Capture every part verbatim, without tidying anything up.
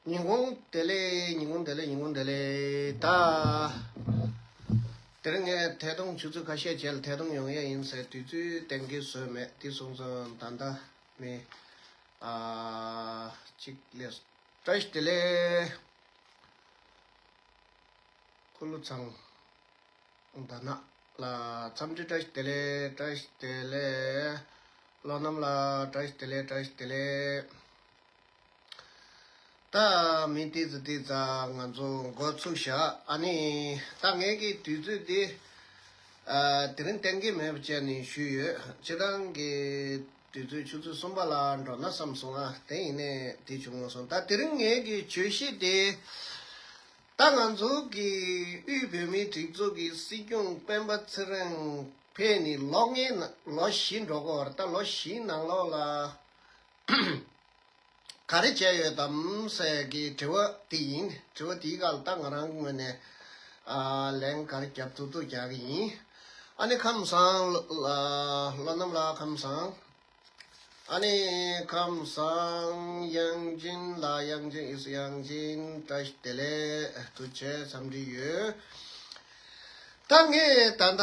ཉིན་གུང་བདེ་ལེགས། ཉིན་གུང་བདེ་ལེགས། ཉིན་གུང་བདེ་ལེགས། ད་དེ་རིང་ངས་ཐད་གཏོང་ཆུ་ཚོད་ཁ་ཤས་རྗེས་ལ་ཐད་གཏོང་ཡོང་ཡས་ཡིན་ཟེར་དུས་ཚོད་གཏན་འཁེལ་བཟོས་མེད། དེ་སོང་ཙང་ད་ལྟ་ནས་ཨ་གཅིག་ལས། བཀྲ་ཤིས་བདེ་ལེགས། ཁུ་ལུ་ཚང་། ད་ན་ལ་འཚམས་འདྲི་བཀྲ་ཤིས་བདེ་ལེགས། བཀྲ་ཤིས་བདེ་ལེགས། བློ་རྣམ་ལགས་བཀྲ་ཤིས་བདེ་ལེགས། བཀྲ་ཤིས་བདེ་ལེགས། ད་མི་ཏིག་ཙ་ཏིག་ཙ་ང་ཚོ་འགོ་ཚུགས་ཤག་ཨ་ནི་ད་ངེད་ཀྱི་དུས་ཚོད་འདི་ཨ་དེ་རིང་གཏན་འཁེལ་མེད་པ་བྱས་ནས་ཞུས་ཡོད། སྤྱིར་བཏང་གི་དུས་ཚོད་ཆུ་ཚོད་གསུམ་པ་ལ་འགྲོ་ན་བསམ་སོང་། ཨ་དེ་ཡིན་ནས་དེ་བྱུང་སོང་། ད་དེ་རིང་ངེད་ཀྱི་བརྗོད་གཞི་དེ། ད་ང་ཚོ་གི་དབུས་བོད་མིའི་སྒྲིག་འཛུགས་ཀྱི་སྲིད་སྐྱོང་སྤེན་པ་ཚེ་རིང་ཕེབས་ནས་ལོ་ལྔའི་ནང་ལོ་བཞི་འགྲོ་གི་ཡོད་རེད། ད་ལོ་བཞིའི་ནང་ལོགས་ལ་ག་རེ་བྱས་ཡོད་དམ་ཟེར་གི་དྲི་བ་དེ་ཡིན། དྲི་བ་དེའི་སྒང་ལ་ད་ང་རང་ངོས་ནས་ཨ་ལན་ག་རེ་རྒྱབ་ཐུབ་ཐུབ་རྒྱག་གི་ཡིན། ཨ་ནི་ཁམས་བཟང་། ལ་བློ་རྣམ་ལགས་ཁམས་བཟང་། ཨ་ནི་ཁམས་བཟང་། དབྱངས་ཅན་ལགས། དབྱངས་ཅན་ཨིས་དབྱངས་ཅན་བཀྲ་ཤིས་བདེ་ལེགས། ཐུགས་རྗེ་ཆེ། འཚམས་འདྲི་ཡོད། ད་ངས་ད་ལྟ་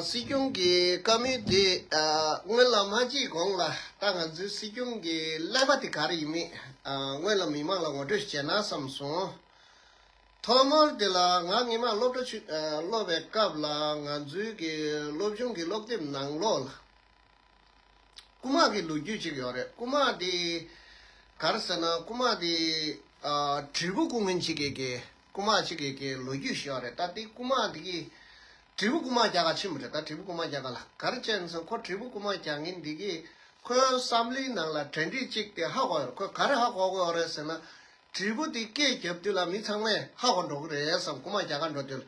སྲིད་སྐྱོང་གི་བཀའ་མོལ་དེ་ཨ་སྔོན་ལ་མ་བྱས་གོང་ལ་ད་ང་ཚོའི་སྲིད་སྐྱོང་གི་ཀླད་པ་དེ་ག་རེ་ཡིན་མིན་ཨ་སྔོན་ལ་མི་མང་ལ་ངོ་སྤྲོད་བྱས་ན་བསམ་སོང་། ཐོག་མར་དེ་ལ་ང་སྔོན་མ་སློབ་གྲྭ་ཆུ་ཨ་སློབ་པའི་སྐབས་ལ་ང་ཚོའི་གི་སློབ་ཆུང་གི་སློབ་དེབ་ནང་ལོགས་ལ། རྐུ་མ་གི་ལོ་རྒྱུས་ཅིག་ཡོད་རེད། རྐུ་མ་དེ་ག་རེ་ཟེར་ན། རྐུ་མ་དེ་ཨ་དྲིལ་བུ་རྐུ་མཁན་ཅིག་གི་གི་རྐུ་མ་ཅིག་གི་གི་ལོ་རྒྱུས་ཤིག་ཡོད་རེད། ད་དེ་རྐུ་མ་དེ་གི་དྲིལ་བུ་རྐུ་མ་རྒྱག་ག་ཕྱིན་པ་རེད། ད་དྲིལ་བུ་རྐུ་མ་རྒྱག་ག་ལ་ག་རེ་བྱས་ན་ཟེར། ཁོ་དྲིལ་བུ་རྐུ་མ་རྒྱག་མཁན་དེ་གི་ཁོའི་བསམ་བློའི་ནང་ལ་གྲ་སྒྲིག་ཅིག་དེ་ཧ་གོ་ཡོད་རེད། ཁོས་ག་རེ་ཧ་གོ་གི་ཡོད་རེད་ཟེར་ན། དྲིལ་བུ་དེ་སྐད་རྒྱབ་དུས་ལ་མི་ཚང་མས་ཧ་གོ་འགྲོ་གི་རེད་བསམ། རྐུ་མ་རྒྱག་ག་འགྲོ་དུས་ལ།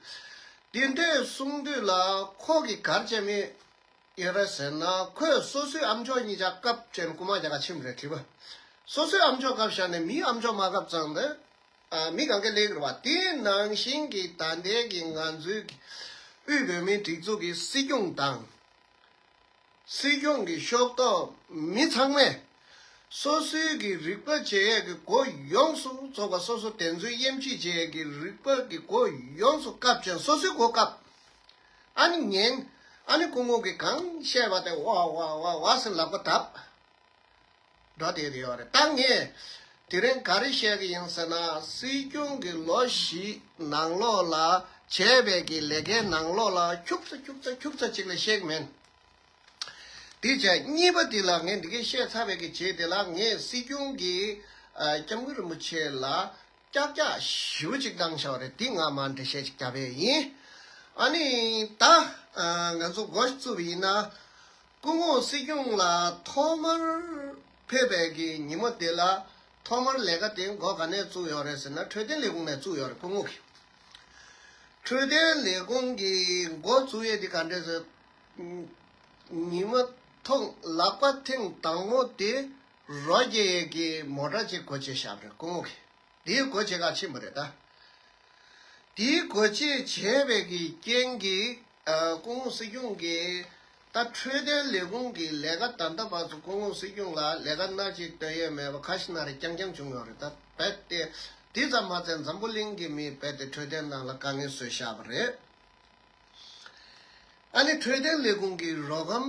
དེ་འདྲས་གསུང་དུས་ལ་ཁོ་གི་ག་རེ་བྱས་མེད། ཡོད་རེད་ཟེར་ན། ཁོས་སོ་སོའི་ཨམ་ཅོག་གཉིས་ཆ་བཀབ་བྱས་ནས་རྐུ་མ་རྒྱག་ག་ཕྱིན་པ་རེད། དྲིལ་བུ། སོ་སོའི་ཨམ་ཅོག་བཀབ་བཞག་ནས་མིའི་ཨམ་ཅོག་མ་བཀབ་ཙང་དེ། ཨ་མི་གང་ག་ལས་ཀྱི་རེད་བ། དེ་ནང་བཞིན་གྱི་ད་ལྟའི་གི་ང་ཚོའི་གི་དབུས་བོད་མིའི་སྒྲིག་འཛུགས་ཀྱི་སྲིད་སྐྱོང་དང་། སྲིད་སྐྱོང་གི་ཤོག་ཐོག་མི་ཚང་མས་སོ་སོའི་གི་རིག་པ་བྱེད་ཡས་ཀྱི་སྒོ་ཡོངས་སུ་རྫོགས་པ། སོ་སོ་དེ་ཚོའི་དབྱེ་འབྱེད་བྱེད་ཡས་ཀྱི་རིག་པ་གི་སྒོ་ཡོངས་སུ་བཀབ་བྱས། སོ་སོའི་སྒོ་བཀབ། ཨ་ནི་ཉན། ཨ་ནི་སྐུ་ངོ་གིས་གང་བཤད་པ་དེ་ཝ་ཝ་ཝ་ཝ་ཟེར་ལག་པ་བརྡབ། འགྲོ་བསྡད་ཡོད་རེད། ད་ངས་དེ་རིང་ག་རེ་བཤད་ཀྱི་ཡིན་ཟེར་ན། སྲིད་སྐྱོང་གི་ལོ་བཞི་ནང་ལོགས་ལ་བྱས་པའི་གི་ལས་ཀའི་ནང་ལོགས་ལ་ཁྱུག་ཙམ་ཁྱུག་ཙམ་ཁྱུག་ཙམ་ཅིག་ལས་བཤད་ཀྱི་མིན། དེ་བྱས་གཉིས་པ་དེ་ལ་ངས་འདི་གའི་བཤད་ཚར་བའི་གི་རྗེས་དེ་ལ་ངས་སྲིད་སྐྱོང་གི་ཨ་སྐྱབས་མགོན་རིན་པོ་ཆེ་ལ་ཀྱག་ཀྱག་ཞེ་པོ་ཅིག་བཏང་བཞག་པ་རེད། འདི་ང་མར་འགྲེལ་བཤད་ཅིག་རྒྱབ་པ་ཡིན། ཨ་ནི་ད་ཨ་ང་ཚོ་འགོ་བཙུགས་པ་ཡིན་ན། སྐུ་ངོ་སྲིད་སྐྱོང་ལ་ཐོག་མར་ཕེབས་པའི་གི་ཉིན་མོ་དེ་ལ་ཐོག་མར་ལས་ཀ་དེ་འགོ་ག་ནས་བཙུགས་ཡོད་རེད་ཟེར་ན། འཕྲོད་བསྟེན་ལས་ཁུངས་ནས་བཙུགས་ཡོད་རེད། སྐུ་ངོ་གིས་འཕྲོད་བསྟེན་ལས་ཁུངས་ཀྱི་འགོ་བཙུགས་ཡས་དེ་ག་འདྲས་ཟེར། ཉི་མ་ཐོག་ལག་པ་ཐེངས་དང་པོ་དེ་རོ་རྒྱག་ཡས་ཀྱི་མོ་ཊ་ཅིག་སྒོ་ཕྱེ་བཞག་པ་རེད། སྐུ་ངོ་གིས། དེའི་སྒོ་ཕྱེ་ག་ཕྱིན་པ་རེད་ད། དེའི་སྒོ་ཕྱེ་བྱས་པའི་གི་རྐྱེན་གྱིས་ཨ་སྐུ་ངོ་སྲིད་སྐྱོང་གིས་ད་འཕྲོད་བསྟེན་ལས་ཁུངས་ཀྱི་ལས་ཀ་ད་ལྟ་བར་དུ་སྐུ་ངོ་སྲིད་སྐྱོང་ལ་ལས་ཀ་སྣ་གཅིག་སྟོན་ཡས་མེད་པ་ཁ་ཤས་ན་རེ་རྐྱང་རྐྱང་བྱུང་ཡོད་རེད། ད་རྦད་དེ་དེ་ཙམ་མ་ཚད་འཛམ་བུ་གླིང་གི་མི་རྦད་དེ་འཕྲོད་བསྟེན་ནང་ལ་དཀའ་ངལ་བཟོས་བཞག་པ་རེད། ཨ་ནི་འཕྲོད་བསྟེན་ལས་ཁུངས་ཀྱི་རོ་སྒམ་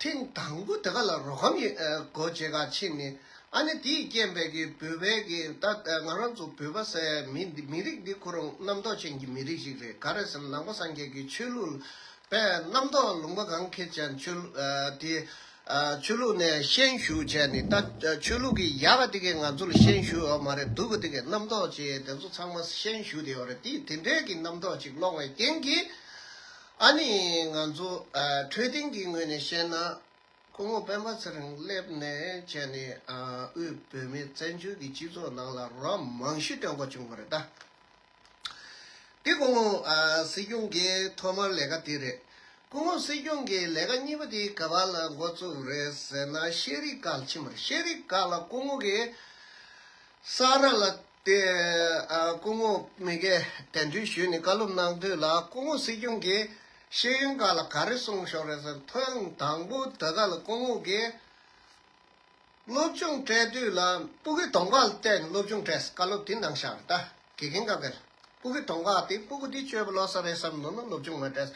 ཐེངས་དང་པོ་དེ་ག་ལ་རོ་སྒམ་ཡི་ཨ་སྒོ་འབྱེད་ག་ཕྱིན་ནས། ཨ་ནི་དེའི་རྐྱེན་པས་ཀྱི་བོད་པའི་གི་ད་ང་རང་ཚོ་བོད་པ་ཟེར་མི་འདི་མི་རིགས་འདི་ཁོ་རང་རྣམ་རྟོག་ཅན་གྱི་མི་རིགས་ཤིག་རེད། ག་རེ་ཟེར་ན་ནང་པ་སངས་རྒྱས་ཀྱི་ཆོས་ལུགས་པས་རྣམ་རྟོག་ལུང་པ་གང་འཁེལ་ཀྱང་ཆོས་ལུགས་ཨ་དེ་ཨ་ཆོས་ལུགས་ནས་ཤན་ཞུགས་བྱས་ནས། ད་ཆོས་ལུགས་ཀྱི་ཡག་ག་དེ་གས་ང་ཚོ་ལ་ཤན་ཞུགས་ཡོད་མ་རེད། སྡུག་ག་དེ་གས་རྣམ་རྟོག་ཅན་དེ་ཚོ་ཚང་མ་ཤན་ཞུགས་བསྡད་ཡོད་རེད། དེ་དེ་འདྲའི་གི་རྣམ་རྟོག་ཅིག་སློང་བའི་རྐྱེན་གྱིས། ཨ་ནི་ང་ཚོ་ཨ་འཕྲོད་བསྟེན་གྱི་ངོས་ནས་བཤད་ན། སྐུ་ངོ་སྤེན་པ་ཚེ་རིང་སླེབས་ནས་བྱས་ནས་ཨ་དབུས་བོད་མི་བཙན་བྱོལ་གྱི་སྤྱི་ཚོགས་ནང་ལ་རོ་མང་ཤོས་སྟོན་དགོས་བྱུང་བ་རེད་ད། དེ་སྐུ་ངོ་ཨ་སྲིད་སྐྱོང་གི་ཐོག་མར་ལས་ཀ་དེ་རེད། སྐུ་ངོ་སྲིད་སྐྱོང་གི་ལས་ཀ་གཉིས་པ་དེ་ག་པ་ལ་འགོ་བཙུགས་རེད་ཟེར་ན། ཤེས་རིག་སྒང་ལ་ཕྱིན་པ་རེད། ཤེས་རིག་སྒང་ལ་སྐུ་ངོ་གིས་ས་ར་ལ་དེ་ཨ་སྐུ་ངོ་མི་གེ་གདན་འདྲེན་ཞུས་ནས་བཀའ་སློབ་གནང་དུས་ལ། སྐུ་ངོ་སྲིད་སྐྱོང་གིས་ཤེས་ཡོན་སྒང་ལ་ག་རེ་གསུངས་བཞག་རེད་ཟེར། ཐེངས་དང་པོ་དེ་ག་ལ་སྐུ་ངོ་གིས་ སློབ་སྦྱོང་སྤྲད་དུས་ལ་སྤུ་གུའི་གདོང་ཁ་ལ་བལྟས་ནས་སློབ་སྦྱོང་སྤྲད། བཀའ་སློབ་དེ་གནང་བཞག་རེད། ད་དགེ་རྒན་ཁ་ཁར་སྤུ་གུའི་གདོང་ཁ་དེ་སྤུ་གུ་དེ་སྤྱོད་པ་ལོག་ས་རེད་བསམ་ནོ་ན་སློབ་སྦྱོང་མ་སྤྲད།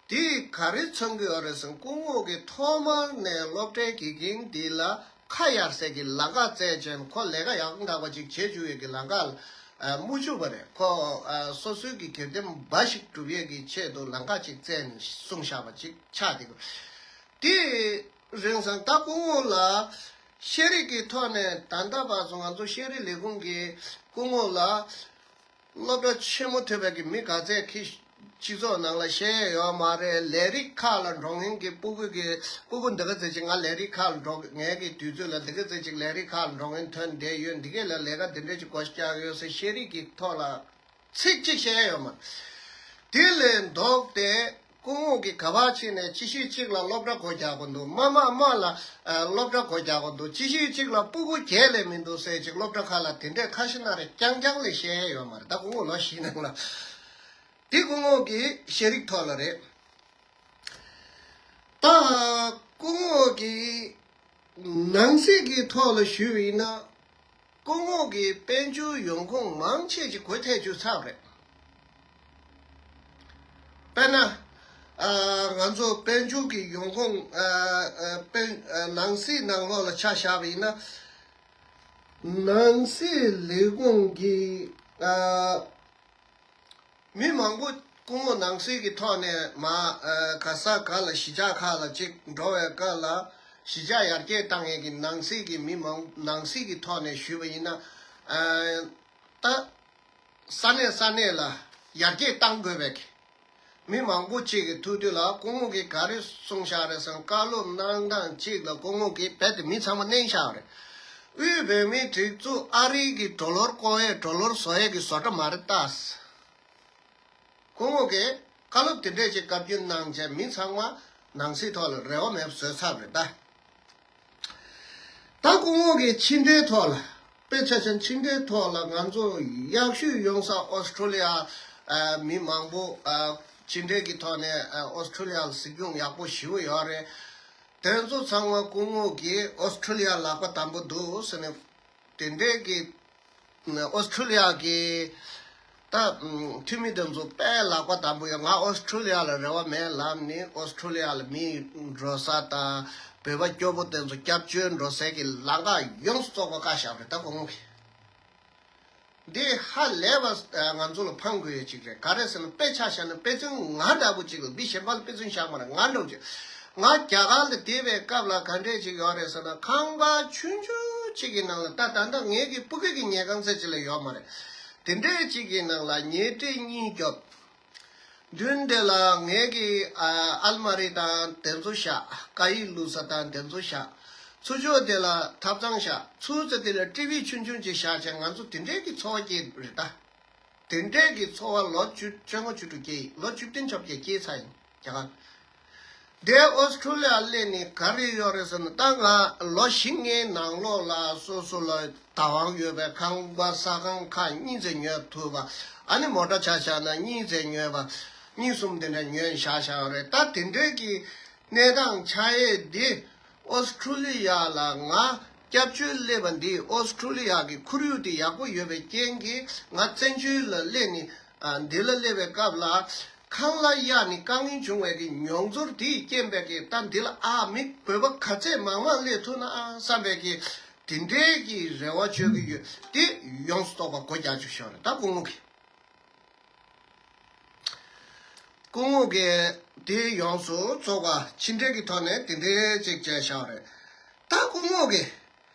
དེ་ག་རེ་མཚོན་གྱི་ཡོད་རེད་ཟེར་ན། སྐུ་ངོ་གིས་ཐོག་མར་ནས་སློབ་གྲྭའི་དགེ་རྒན་འདི་ལ་ཁ་གཡར་སའི་གི་ལམ་ཁ་བཙལ་བྱས་ནས་ཁོ་ལས་ཀ་ཡང་དག་པ་ཅིག་བྱེད་བཅུག་ཡས་ཀྱི་ལམ་ཁ་ལ་ཨ་མུ་བཅུག་པ་རེད། ཁོ་ཨ་སོ་སོའི་གི་གལ་ཏེ་འབའ་ཞིག་སྒྲུབ་ཡས་ཀྱི་ཆེད་དུ་ལམ་ཁ་ཅིག་བཙལ་ནས་གསུངས་བཞག་པ་ཅིག་ཆགས་བསྡད་ཀྱི་རེད། དེ་རིང་སང་ད་སྐུ་ངོ་ལ་ཤེས་རིག་གི་ཐོག་ནས། ད་ལྟ་བར་དུ་ང་ཚོ་ཤེས་རིག་ལས་ཁུངས་ཀྱིས་སྐུ་ངོ་ལ་སློབ་གྲྭ་ཆེན་མོ་ཐོན་པའི་གི་མི་ག་ཚད་ཀྱིས་སྤྱི་ཚོགས་ནང་ལ་བཤད་ཡོད་མ་རེད། ལས་རིགས་ཁག་ལ་འགྲོ་མཁན་གྱི་སྤུ་གུ་གི་སྤུ་གུ་འདི་ག་ཚད་ཅིག་ང་ལས་རིགས་ཁག་ལ་འགྲོ་ངའི་གི་དུས་ཚོད་ལ་འདི་ག་ཚད་ཅིག་ལས་རིགས་ཁག་ལ་འགྲོ་མཁན་ཐོན་བསྡད་ཡོད། འདི་གས་ལ་ལས་ཀ་འདི་འདྲ་ཅིག་སྒོ་བརྒྱབ་ཡོད་ཟེར་ཤེས་རིག་གི་ཐོག་ལ་ཚིག་གཅིག་བཤད་ཡོད་མ་རེད། དེ་ལས་ལྡོག་སྟེ་སྐུ་ངོ་གིས་ག་པར་ཕྱིན་ནས་ཅི་ཞིག་ཅིག་ལ་སློབ་གྲྭ་སྒོ་རྒྱག་དགོས་འདུག་མ་མ་མ་ལ་ཨ་སློབ་གྲྭ་སྒོ་རྒྱག་དགོས་འདུག་ཅི་ཞིག་ཅིག་ལ་སྤུ་གུ་བརྒྱད་ལས་མི་འདུག་ཟེར་ཅིག་སློབ་གྲྭ་ཁག་ལ་དེ་འདྲས་ཁ་ཤས་ན་རེ་རྐྱང་རྐྱང་ལས་བཤད་ཡོད་མ་རེད། ད་སྐུ་ངོ་ལོ་བཞི་ནང་ལ་དེ་སྐུ་ངོ་གི་ཤེས་རིག་ཐོག་ལ་རེད། ད་སྐུ་ངོ་གི་ནང་སྲིད་ཀྱི་ཐོག་ལ་ཞུས་པ་ཡིན་ན། སྐུ་ངོ་གིས་དཔལ་འབྱོར་ཡོང་ཁུངས་མང་ཆེ་ཅིག་སྒོ་ཐེག་བཅུག་ཚར་བ་རེད། དཔེར་ན། ཨ་ང་ཚོ་དཔལ་འབྱོར་གྱི་ཡོང་ཁུངས་ཨ་ཨ་དཔལ་ཨ་ནང་སྲིད་ནང་ལོགས་ལ་ཆ་བཞག་པ་ཡིན་ན། ནང་སྲིད་ལས་ཁུངས་ཀྱི་ཨ་མི་མང་པོ་སྐུ་ངོ་ནང་སྲིད་ཀྱི་ཐོག་ནས་མ་ཨ་ག་ས་ག་ལ་གཞིས་ཆགས་ཁག་ལ་ཅིག་འགྲོ་བའི་སྐབས་ལ་གཞིས་ཆགས་ཡར་རྒྱས་བཏང་ཡས་ཀྱི་ནང་སྲིད་ཀྱི་མི་མང་ནང་སྲིད་ཀྱི་ཐོག་ནས་ཞུས་པ་ཡིན་ན། ཨ་ད་ས་གནས་ས་གནས་ལ་ཡར་རྒྱས་བཏང་དགོས་པའི་གི་མི་མང་པོ་ཅིག་གིས་ཐུག་དུས་ལ་སྐུ་ངོ་གིས་ག་རེ་གསུངས་བཞག་རེད་ཟེར་ན། བཀའ་སློབ་གནང་སྟངས་ཅིག་ལ་སྐུ་ངོ་གིས་རྦད་དེ་མི་ཚང་མ་མནན་བཞག་རེད། དབུས་བོད་མིའི་སྒྲིག་འཛུགས་ཨ་རི་གི་ཌོ་ལར་བཀོག་ཡས་ཌོ་ལར་བཟོ་ཡས་ཀྱི་བཟོ་གྲྭ་མ་རེད་ད། སྐུ་ངོ་གིས་བཀའ་སློབ་དེ་འདྲས་ཅིག་བཀའ་བཀྱོན་གནང་བྱས་མི་ཚང་མ་ནང་སྲིད་ཐོག་ལ་རེ་བ་མེད་པ་བཟོས་ཚར་རེད་ད། ད་སྐུ་ངོ་གིས་ཕྱི་འབྲེལ་ཐོག་ལ། དཔེ་ཆ་བཞག་ན་ཕྱི་འབྲེལ་ཐོག་ལ་ང་ཚོ་ཡག་ཤོས་ཡོང་ས་ཨོ་སི་ཁྲུ་ལི་ཡ། ཨ་མི་མང་པོ་ཨ་ཕྱི་འབྲེལ་གྱི་ཐོག་ནས་ཨ་ཨོ་སི་ཁྲུ་ལི་ཡ་ལ་གཟིགས་སྐྱོང་ཡག་པོ་ཞེ་པོ་ཡོད་རེད། དེ་ཚོ་ཚང་མ་སྐུ་ངོ་གིས་ཨོ་སི་ཁྲུ་ལི་ཡ་ལག་པ་དམ་པོ་འདུག་ཟེར་ནས། དེ་འདྲས་ཀྱི་ཨོ་སི་ཁྲུ་ལི་ཡ་གི་ད་འཐུས་མི་དེ་ཚོ་དཔེ་ལག་པ་དམ་པོ་ཡོད། ང་ཨོ་སི་ཁྲུ་ལི་ཡ་ལ་རེ་བ་མེད་ལབ་ནི། ཨོ་སི་ཁྲུ་ལི་ཡ་ལ་མི་འགྲོ་ས་དང་བོད་པ་སྐྱོ་པོ་དེ་ཚོ་སྐྱབས་བཅོལ་འགྲོ་སའི་གི་ལམ་ཁ་ཡོངས་སུ་རྫོགས་པ་བཀག་བཞག་པ་རེད་ད་སྐུ་ངོ་གིས། འདི་ཧ་ལས་པ་ང་ཚོ་ལ་ཕངས་དགོས་ཡ་ཅིག་རེད། ག་རེ་ཟེར་ན་དཔེ་ཆ་བཞག་ན་དཔེ་མཚོན་ང་འདྲ་པོ་ཅིག་ལ། མི་གཞན་པ་ལ་དཔེ་མཚོན་བཞག་མ་རེད། ང་འདྲ་པོ་ཅིག་ང་རྒྱ་གར་ལ་བསྡད་པའི་སྐབས་ལ་ག་འདྲས་ཅིག་ཡོད་རེད་ཟེར་ན། ཁང་པ་ཆུང་ཆུང་ཅིག་གི་ནང་ལ། ད་ད་ལྟ་ངའི་གི་སྤུ་གུ་གི་ཉལ་ཁང་ཚད་ཅིག་ལས་ཡོད་མ་རེད། དེ་འདྲས་ཅིག་གི་ནང་ལ་ཉལ་ཁྲི་གཉིས་རྒྱབ། མདུན་དེ་ལ་ངའི་གི་ཨ་ཨལ་མ་རི་དང་དེ་ཚོ་བཞག་སྐ་ཡིག་བླུགས་ས་དང་དེ་ཚོ་བཞག་ཚུར་ཕྱོགས་དེ་ལ་ཐབ་ཚང་བཞག་ཚུར་ཚེ་དེ་ལ་ཊི་ཝི་ཆུང་ཆུང་ཅིག་བཞག་བྱས་ང་ཚོ་དེ་འདྲས་ཀྱི་འཚོ་བ་སྐྱེལ་རེད་ད། དེ་འདྲས་ཀྱི་འཚོ་བ་ལོ་བཅུ་བཅོ་ལྔ་བཅུ་དྲུག་སྐྱེལ་ཡིན། ལོ་བཅུ་བདུན་བཅོ་བརྒྱད་སྐྱེལ་ཚར་ཡིན་རྒྱ་གར། དེ་ཨོ་སི་ཁྲུ་ལི་ཡ་སླེབས་ནས་ག་རེ་ཡོད་རེད་ཟེར་ན། ད་ང་ལོ་བཞི་ལྔའི་ནང་ལོགས་ལ་སོ་སོ་ལ་བདག་དབང་ཡོད་པའི་ཁང་པ་ས་ཁང་ཁག་གཉིས་ཙམ་ཉོ་ཐུབ་པ། ཨ་ནི་མོ་ཊ་ཆ་བཞག་ན་གཉིས་ཙམ་ཉོས་པ། གཉིས་གསུམ་དེ་འདྲ་ཉོས་བཞག་བཞག་ཡོད་རེད། ད་དེ་འདྲའི་གི་གནས་སྟངས་ཆགས་ཡས་འདི་ཨོ་སི་ཁྲུ་ལི་ཡ་ལ་ང་སྐྱབས་བཅོལ་སླེབས་པ་འདི། ཨོ་སི་ཁྲུ་ལི་ཡ་གི་ཁོར་ཡུག་དེ་ཡག་པོ་ཡོད་པའི་རྐྱེན་གྱིས་ང་བཙན་བྱོལ་ལ་སླེབས་ནས་ཨ་འདི་ལ་སླེབས་པའི་སྐབས་ལ་ཁང་གླ་གཡར་ནས་དཀའ་ངལ་བྱུང་བའི་གི་མྱོང་ཚོར་དེས་རྐྱེན་པས་གི་ད་འདི་ལ་ཨ་མི་བོད་པ་ག་ཚད་མང་མང་སླེབས་ཐུབ་ན་ཨ་བསམ་པའི་གི་དེ་འདྲའི་གི་རེ་བ་བཅོལ་གི་ཡོད། དེ་ཡོངས་སུ་རྫོགས་པ་སྒོ་རྒྱག་བཅུག་ཤོག་རེད་ད་སྐུ་ངོ་གིས། སྐུ་ངོ་གིས་དེ་ཡོངས་སུ་རྫོགས་པ་ཕྱི་འབྲེལ་གྱི་ཐོག་ནས་དེ་འདྲའི་ཅིག་བྱས་བཞག་པ་རེད། ད་སྐུ་ངོ་གིས་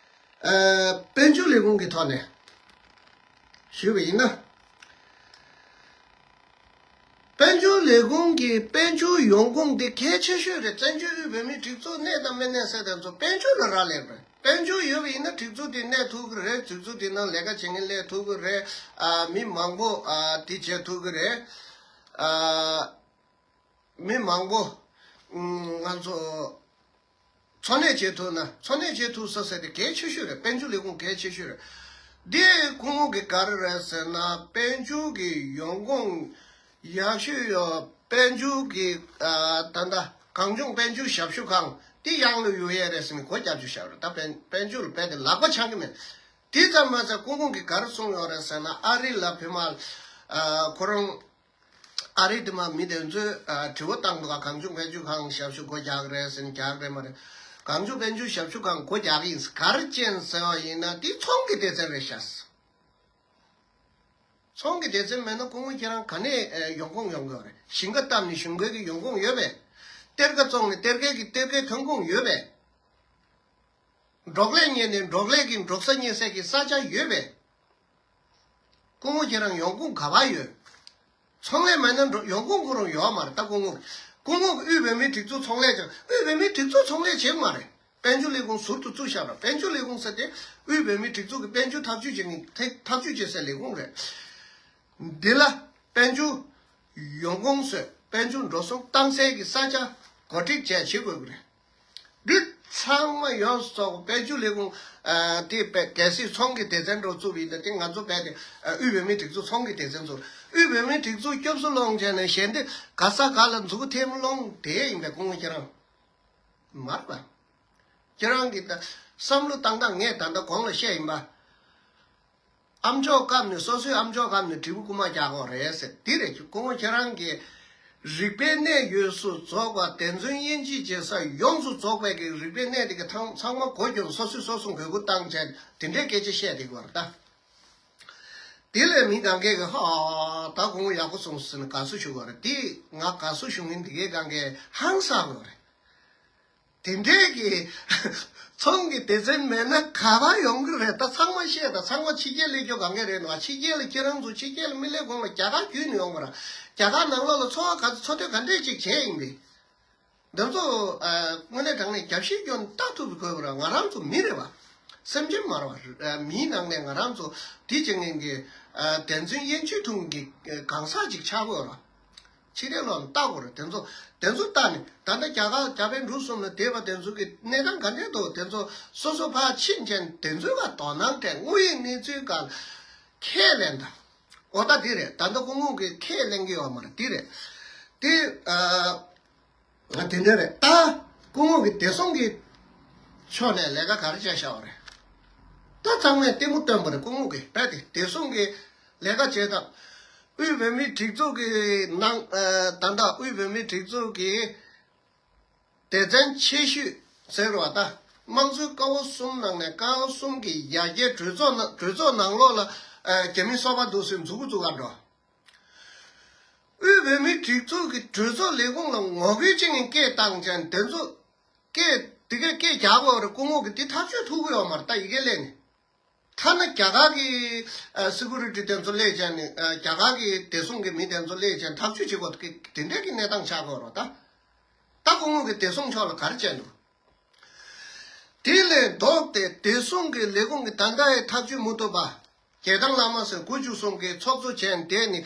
ཨ་དཔལ་འབྱོར་ལས་ཁུངས་ཀྱི་ཐོག་ནས་ཞུས་པ་ཡིན་ན། དཔལ་འབྱོར་ལས་ཁུངས་ཀྱི་དཔལ་འབྱོར་ཡོང་ཁུངས་དེ་གལ་ཆེ་ཤོས་རེད། བཙན་བྱོལ་དབུས་བོད་མིའི་སྒྲིག་འཛུགས་གནས་དང་མི་གནས་ཟེར་དེ་ཚོ་དཔལ་འབྱོར་ལ་རག་ལས་པ་རེད། དཔལ་འབྱོར་ཡོད་པ་ཡིན་ན་སྒྲིག་འཛུགས་དེ་གནས་ཐུབ་ཀྱི་རེད། སྒྲིག་འཛུགས་དེ་ནང་ལས་ཀ་བྱེད་མཁན་སླེབས་ཐུབ་ཀྱི་རེད། ཨ་མི་མང་པོ་ཨ་དེ་བྱེད་ཐུབ་ཀྱི་རེད། ཨ་མི་མང་པོ་ཨུམ་ང་ཚོ་འཚོ་གནས་བྱེད་ཐུབ་ན། འཚོ་གནས་བྱེད་ཐུབ་ས་ཟེར་དེ་གལ་ཆེ་ཤོས་རེད། དཔལ་འབྱོར་ལས་ཁུངས་གལ་ཆེ་ཤོས་རེད། འདི་སྐུ་ངོ་གིས་ག་རེ་རེད་ཟེར་ན། དཔལ་འབྱོར་གྱི་ཡོང་ཁུངས་ཡག་ཤོས་ཡོད། དཔལ་འབྱོར་གྱི་ཨ་ད་ལྟ་གངས་ལྗོངས་དཔལ་འབྱོར་ཞབས་ཞུ་ཁང་ དེ་གཡང་ལ་ཡོད་ཡས་རེད་ཟེར་ནས་སྒོ་རྒྱབ་རྒྱུ་བཞག་རེད། ད་དཔལ་དཔལ་འབྱོར་ལ་རྦད་དེ་ལག་པ་འཆང་གི་མེད། དེ་ཙམ་མ་ཟད་སྐུ་ངོ་གིས་ག་རེ་གསུངས་ཡོད་རེད་ཟེར་ན། ཨ་རི་ལ་བོད་མ་ཨ་ཁོ་རང་ཨ་རི་དེ་མ་མི་དེ་ཚོས་ཨ་དྲི་བ་བཏང་འདུག་ག་གངས་ལྗོངས་དཔལ་འབྱོར་ཁང་ཞབས་ཞུ་སྒོ་རྒྱག་གི་རེད་ཟེར་ནས། རྒྱག་གི་རེད་མ་རེད། གངས་ལྗོངས་དཔལ་འབྱོར་ཞབས་ཞུ་ཁང་སྒོ་རྒྱག་གི་ཡིན་ཟེར། ག་རེ་བྱས་ཟེར་བ་ཡིན་ན་དེ་ཚོང་གི་སྡེ་ཚན་རེད་ཤག། ཚོང་གི་སྡེ་ཚན་མེད་ན་སྐུ་ངོ་ཁྱེད་རང་ག་ནས་ཨེ་ཡོང་ཁུངས་ཡོང་གི་ཡོད་རེད། ཞིང་ཁ་བཏབ་ནས་ཞིང་ཁ་གི་ཡོང་ཁུངས་ཡོད་པས། གཏེར་ཁ་བཙོང་ནས་གཏེར་ཁའི་གི་གཏེར་ཁའི་ཐོན་ཁུངས་ཡོད་པས། འབྲོག་ལས་གཉེར་ནས་འབྲོག་ལས་ཀྱི་འབྲོག་ས་གཉེར་སའི་གི་ས་ཆ་ཡོད་པས། སྐུ་ངོ་ཁྱེད་རང་ཡོང་ཁུངས་ག་པར་ཡོད། ཚོང་ལས་མེད་ན་འགྲོ་ཡོང་ཁུངས་ཁོ་རང་ཡོད་མ་རེད། ད་སྐུ་ངོ་སྐུ་ངོ་གི་དབུས་བོད་མིའི་སྒྲིག་འཛུགས་ཚོང་ལས་ཀྱང་། དབུས་བོད་མིའི་སྒྲིག་འཛུགས་ཚོང་ལས་བྱེད་མ་རེད། དཔལ་འབྱོར་ལས་ཁུངས་ཟུར་དུ་བཙུགས་བཞག་ར། དཔལ་འབྱོར་ལས་ཁུངས་ཟེར་དེ་དབུས་བོད་མིའི་སྒྲིག་འཛུགས་ཀྱི་དཔལ་འབྱོར་ཐག་གཅོད་བྱེད་མཁན་ཐག་ཐག་གཅོད་བྱེད་སའི་ལས་ཁུངས་རེད། འདི་ལ་དཔལ་འབྱོར་ཡོང་ཁུངས་བཟོས། དཔལ་འབྱོར་འགྲོ་སོང་བཏང་སའི་གི་ས་ཆ་གོ་སྒྲིག་བྱས་བྱེད་དགོས་ཀྱི་རེད། འདི་ཚང་མ་ཡོངས་སུ་རྫོགས་པ་དཔལ་འབྱོར་ལས་ཁུངས་ཨ་དེ་པའི་གལ་སྲིད་ཚོང་གི་སྡེ་ཚན་འགྲོ་བཙུགས་པ་ཡིན་ན། དེ་ང་ཚོ་རྦད་དེ་ཨ་དབུས་བོད་མིའི་སྒྲིག་འཛུགས་ཚོང་གི་སྡེ་ཚན་བཙུགས། དབུས་བོད་མིའི་སྒྲིག་འཛུགས་སྐྱོབ་གསོ་སློང་བྱས་ནས་གཞན་དེ་ག་ས་ག་ལ་མཛུ་གུ་ཐེམ་སློང་དེ་ཡིན་པའི་སྐུ་ངོ་ཁྱེད་རང་མར་བ། ཁྱེད་རང་གིས་ད་བསམ་བློ་བཏང་སྟངས་ངས་ད་ལྟ་གོང་ལ་བཤད་ཡིན་པ། ཨ་མཆོག་སྐབས་ནས། སོ་སོའི་ཨ་མཆོག་སྐབས་ནས་དྲིལ་བུ་རྐུ་མ་རྒྱག་གོ་རེད་ཟེར། འདི་རེད། སྐུ་ངོ་ཁྱེད་རང་གིས་རིག་པའི་གནས་ཡོངས་སུ་རྫོགས་པ། སྡེ་ཚན་དབྱེ་འབྱེད་བྱེད་ས་ཡོངས་སུ་རྫོགས་པའི་གི་རིག་པའི་གནས་དེ་གི་ཐང་ཚང་མ་སྒོ་རྒྱབ། སོ་སོས་སོ་སོ་འགོས་མཁོ་བཏང་བྱས་དེ་འདྲའི་སྐད་ཆ་བཤད་བསྡད་ཀྱི་ཡོད་རེད་ད། དེ་ལས་མི་གང་གས་གི་ཧ་ད་སྐུ་ངོ་ཡག་པོ་གསུངས་ཟེར་ནས་དགའ་བསུ་ཞུ་གི་ཡོད་རེད། དེ་ང་དགའ་བསུ་ཞུ་མཁན་དེ་གས་གང་གས་ཧང་སངས་ཡོད་རེད། དེ་འདྲས་ཀྱི་ཚོང་གི་སྡེ་ཚན་མེད་ན་ག་པར་ཡོང་གི་རེད། ད་ཚང་མ་བཤད། ད་ཚང་མ་ཕྱི་རྒྱལ་སླེབས་རྒྱུ་གང་ག་རེད་ནོ། ཕྱི་རྒྱལ་ལ་ཁྱེད་རང་ཚོ་ཕྱི་རྒྱལ་ལ་མི་སླེབས་གོང་ལ་རྒྱ་གར་བརྒྱུད་ནས་ཡོང་བ་ར། རྒྱ་གར་ནང་ལོགས་ལ་འཚོ་བ་ག་ཚོད་འཚོ་སྡོད་ག་འདྲས་ཅིག་བྱས་ཡིན་པས། འདི་ཚོ་ཨ་དངོས་གནས་དྲང་གནས་རྒྱབ་བཤིག་སྐྱོན་ལྟ་ཐུབ་དགོས་པ་ར། ང་རང་ཚོ་མི་རེད་བ། སེམས་ཅན་མ་རེད་བ། ཨ་མིའི་ནང་ནས་ང་རང་ཚོ་དེ་བྱེད་མཁན་གྱི་ཨ་བདེན་རྫུན་དབྱེ་འབྱེད་ཐུབ་མཁན་གྱི་གང་ཟག་ཅིག་ཆགས་དགོས་ར། ཕྱི་རྒྱལ་ལོགས་ལ་ལྟ་དགོས་རེད། དེ་ཚོ་དེ་ཚོ་ལྟ་ནས་ད་ལྟ་རྒྱ་གར་རྒྱ་བལ་འབྲུག་གསུམ་ལ་བསྡད་པ་དེ་ཚོ་གི་གནས་སྟངས་ག་འདྲས་འདུག། དེ་ཚོ་སོ་སོ་ཕར་ཕྱིན་བྱས་དེ་ཚོའི་བར་དོ་སྣང་སྤྲད། དངོས་ཡོད་གནས་ཚུལ་སྒང་ཁས་ལེན་དང་། འོ་ད་འདི་རེད། ད་ལྟ་སྐུ་ངོ་གིས་ཁས་ལེན་གྱི་ཡོད་མ་རེད། འདི་རེད། དེ་ཨ་དེ་འདྲ་རེད། ད་སྐུ་ངོ་གིས་བདེ་སྲུང་གི་ཕྱོགས་ནས་ལས་ཀ་ག་རེ་བྱས་བཞག་པ་རེད། ད་ཚང་མས་ལྟད་མོ་སྟོན་པ་རེད། སྐུ་ངོ་གིས་རྦད་དེ་བདེ་སྲུང་གི་ལས་ཀ་བྱས་དང་། དབུས་བོད་མིའི་སྒྲིག་འཛུགས་ཀྱི་ནང་ཨ་ད་ལྟ་དབུས་བོད་མིའི་སྒྲིག་འཛུགས་ཀྱི་སྡེ་ཚན་ཆེ་ཤོས་ཟེར་བ་དང་། དམངས་གཙོའི་ཀ་བ་གསུམ་ནང་ནས་ཀ་བ་གསུམ་གྱི་ཡར་རྒྱས་གྲོས་ཚོགས་ནང་གྲོས་ཚོགས་ནང་ལོགས་ལ་ཨ་རྒྱ་མིའི་སོ་པ་འདུག་ཟེར་མཛུབ་གུ་བཙུགས་ག་འགྲོ། དབུས་བོད་མིའི་སྒྲིག་འཛུགས་ཀྱི་གྲོས་ཚོགས་ལས་ཁུངས་ལ་ངོ་རྒོལ་བྱེད་མཁན་སྐད་བཏང་བྱས། དེ་ཚོ་སྐད་དེ་གས་སྐད་རྒྱག་དགོས་རེད། སྐུ་ངོ་གིས་དེ་ཐག་གཅོད་ཐུབ་ཀྱི་ཡོད་མ་རེད། ད་ཡི་གེ་སླེབས་ནས། ཐ་ན་རྒྱ་གར་གྱི་ཨ་སི་ཀུ་རི་ཊི་དེ་ཚོ་སླེབས་བྱས་ནས། ཨ་རྒྱ་གར་གྱི་བདེ་སྲུང་གི་མི་དེ་ཚོ་སླེབས་བྱས་ཐག་གཅོད་བྱེད་དགོས། དེ་འདྲས་ཀྱི་གནས་སྟངས་ཆགས་དགོས་རེད་ད། ད་སྐུ་ངོ་གིས་བདེ་སྲུང་ཕྱོགས་ལ་ག་རེ་བྱས་འདུག། དེ་ལས་ལྡོག་སྟེ་བདེ་སྲུང་གི་ལས་ཁུངས་ཀྱིས་ད་ལྟ་ཡང་ཐག་གཅོད་མི་ཐུབ་པ། རྒྱལ་ཐང་བླ་མ་ཟེར་དགུ་བཅུ་གསུམ་གྱི་ཚོགས་གཙོ་བྱས་ནས་བསྡད་ནས།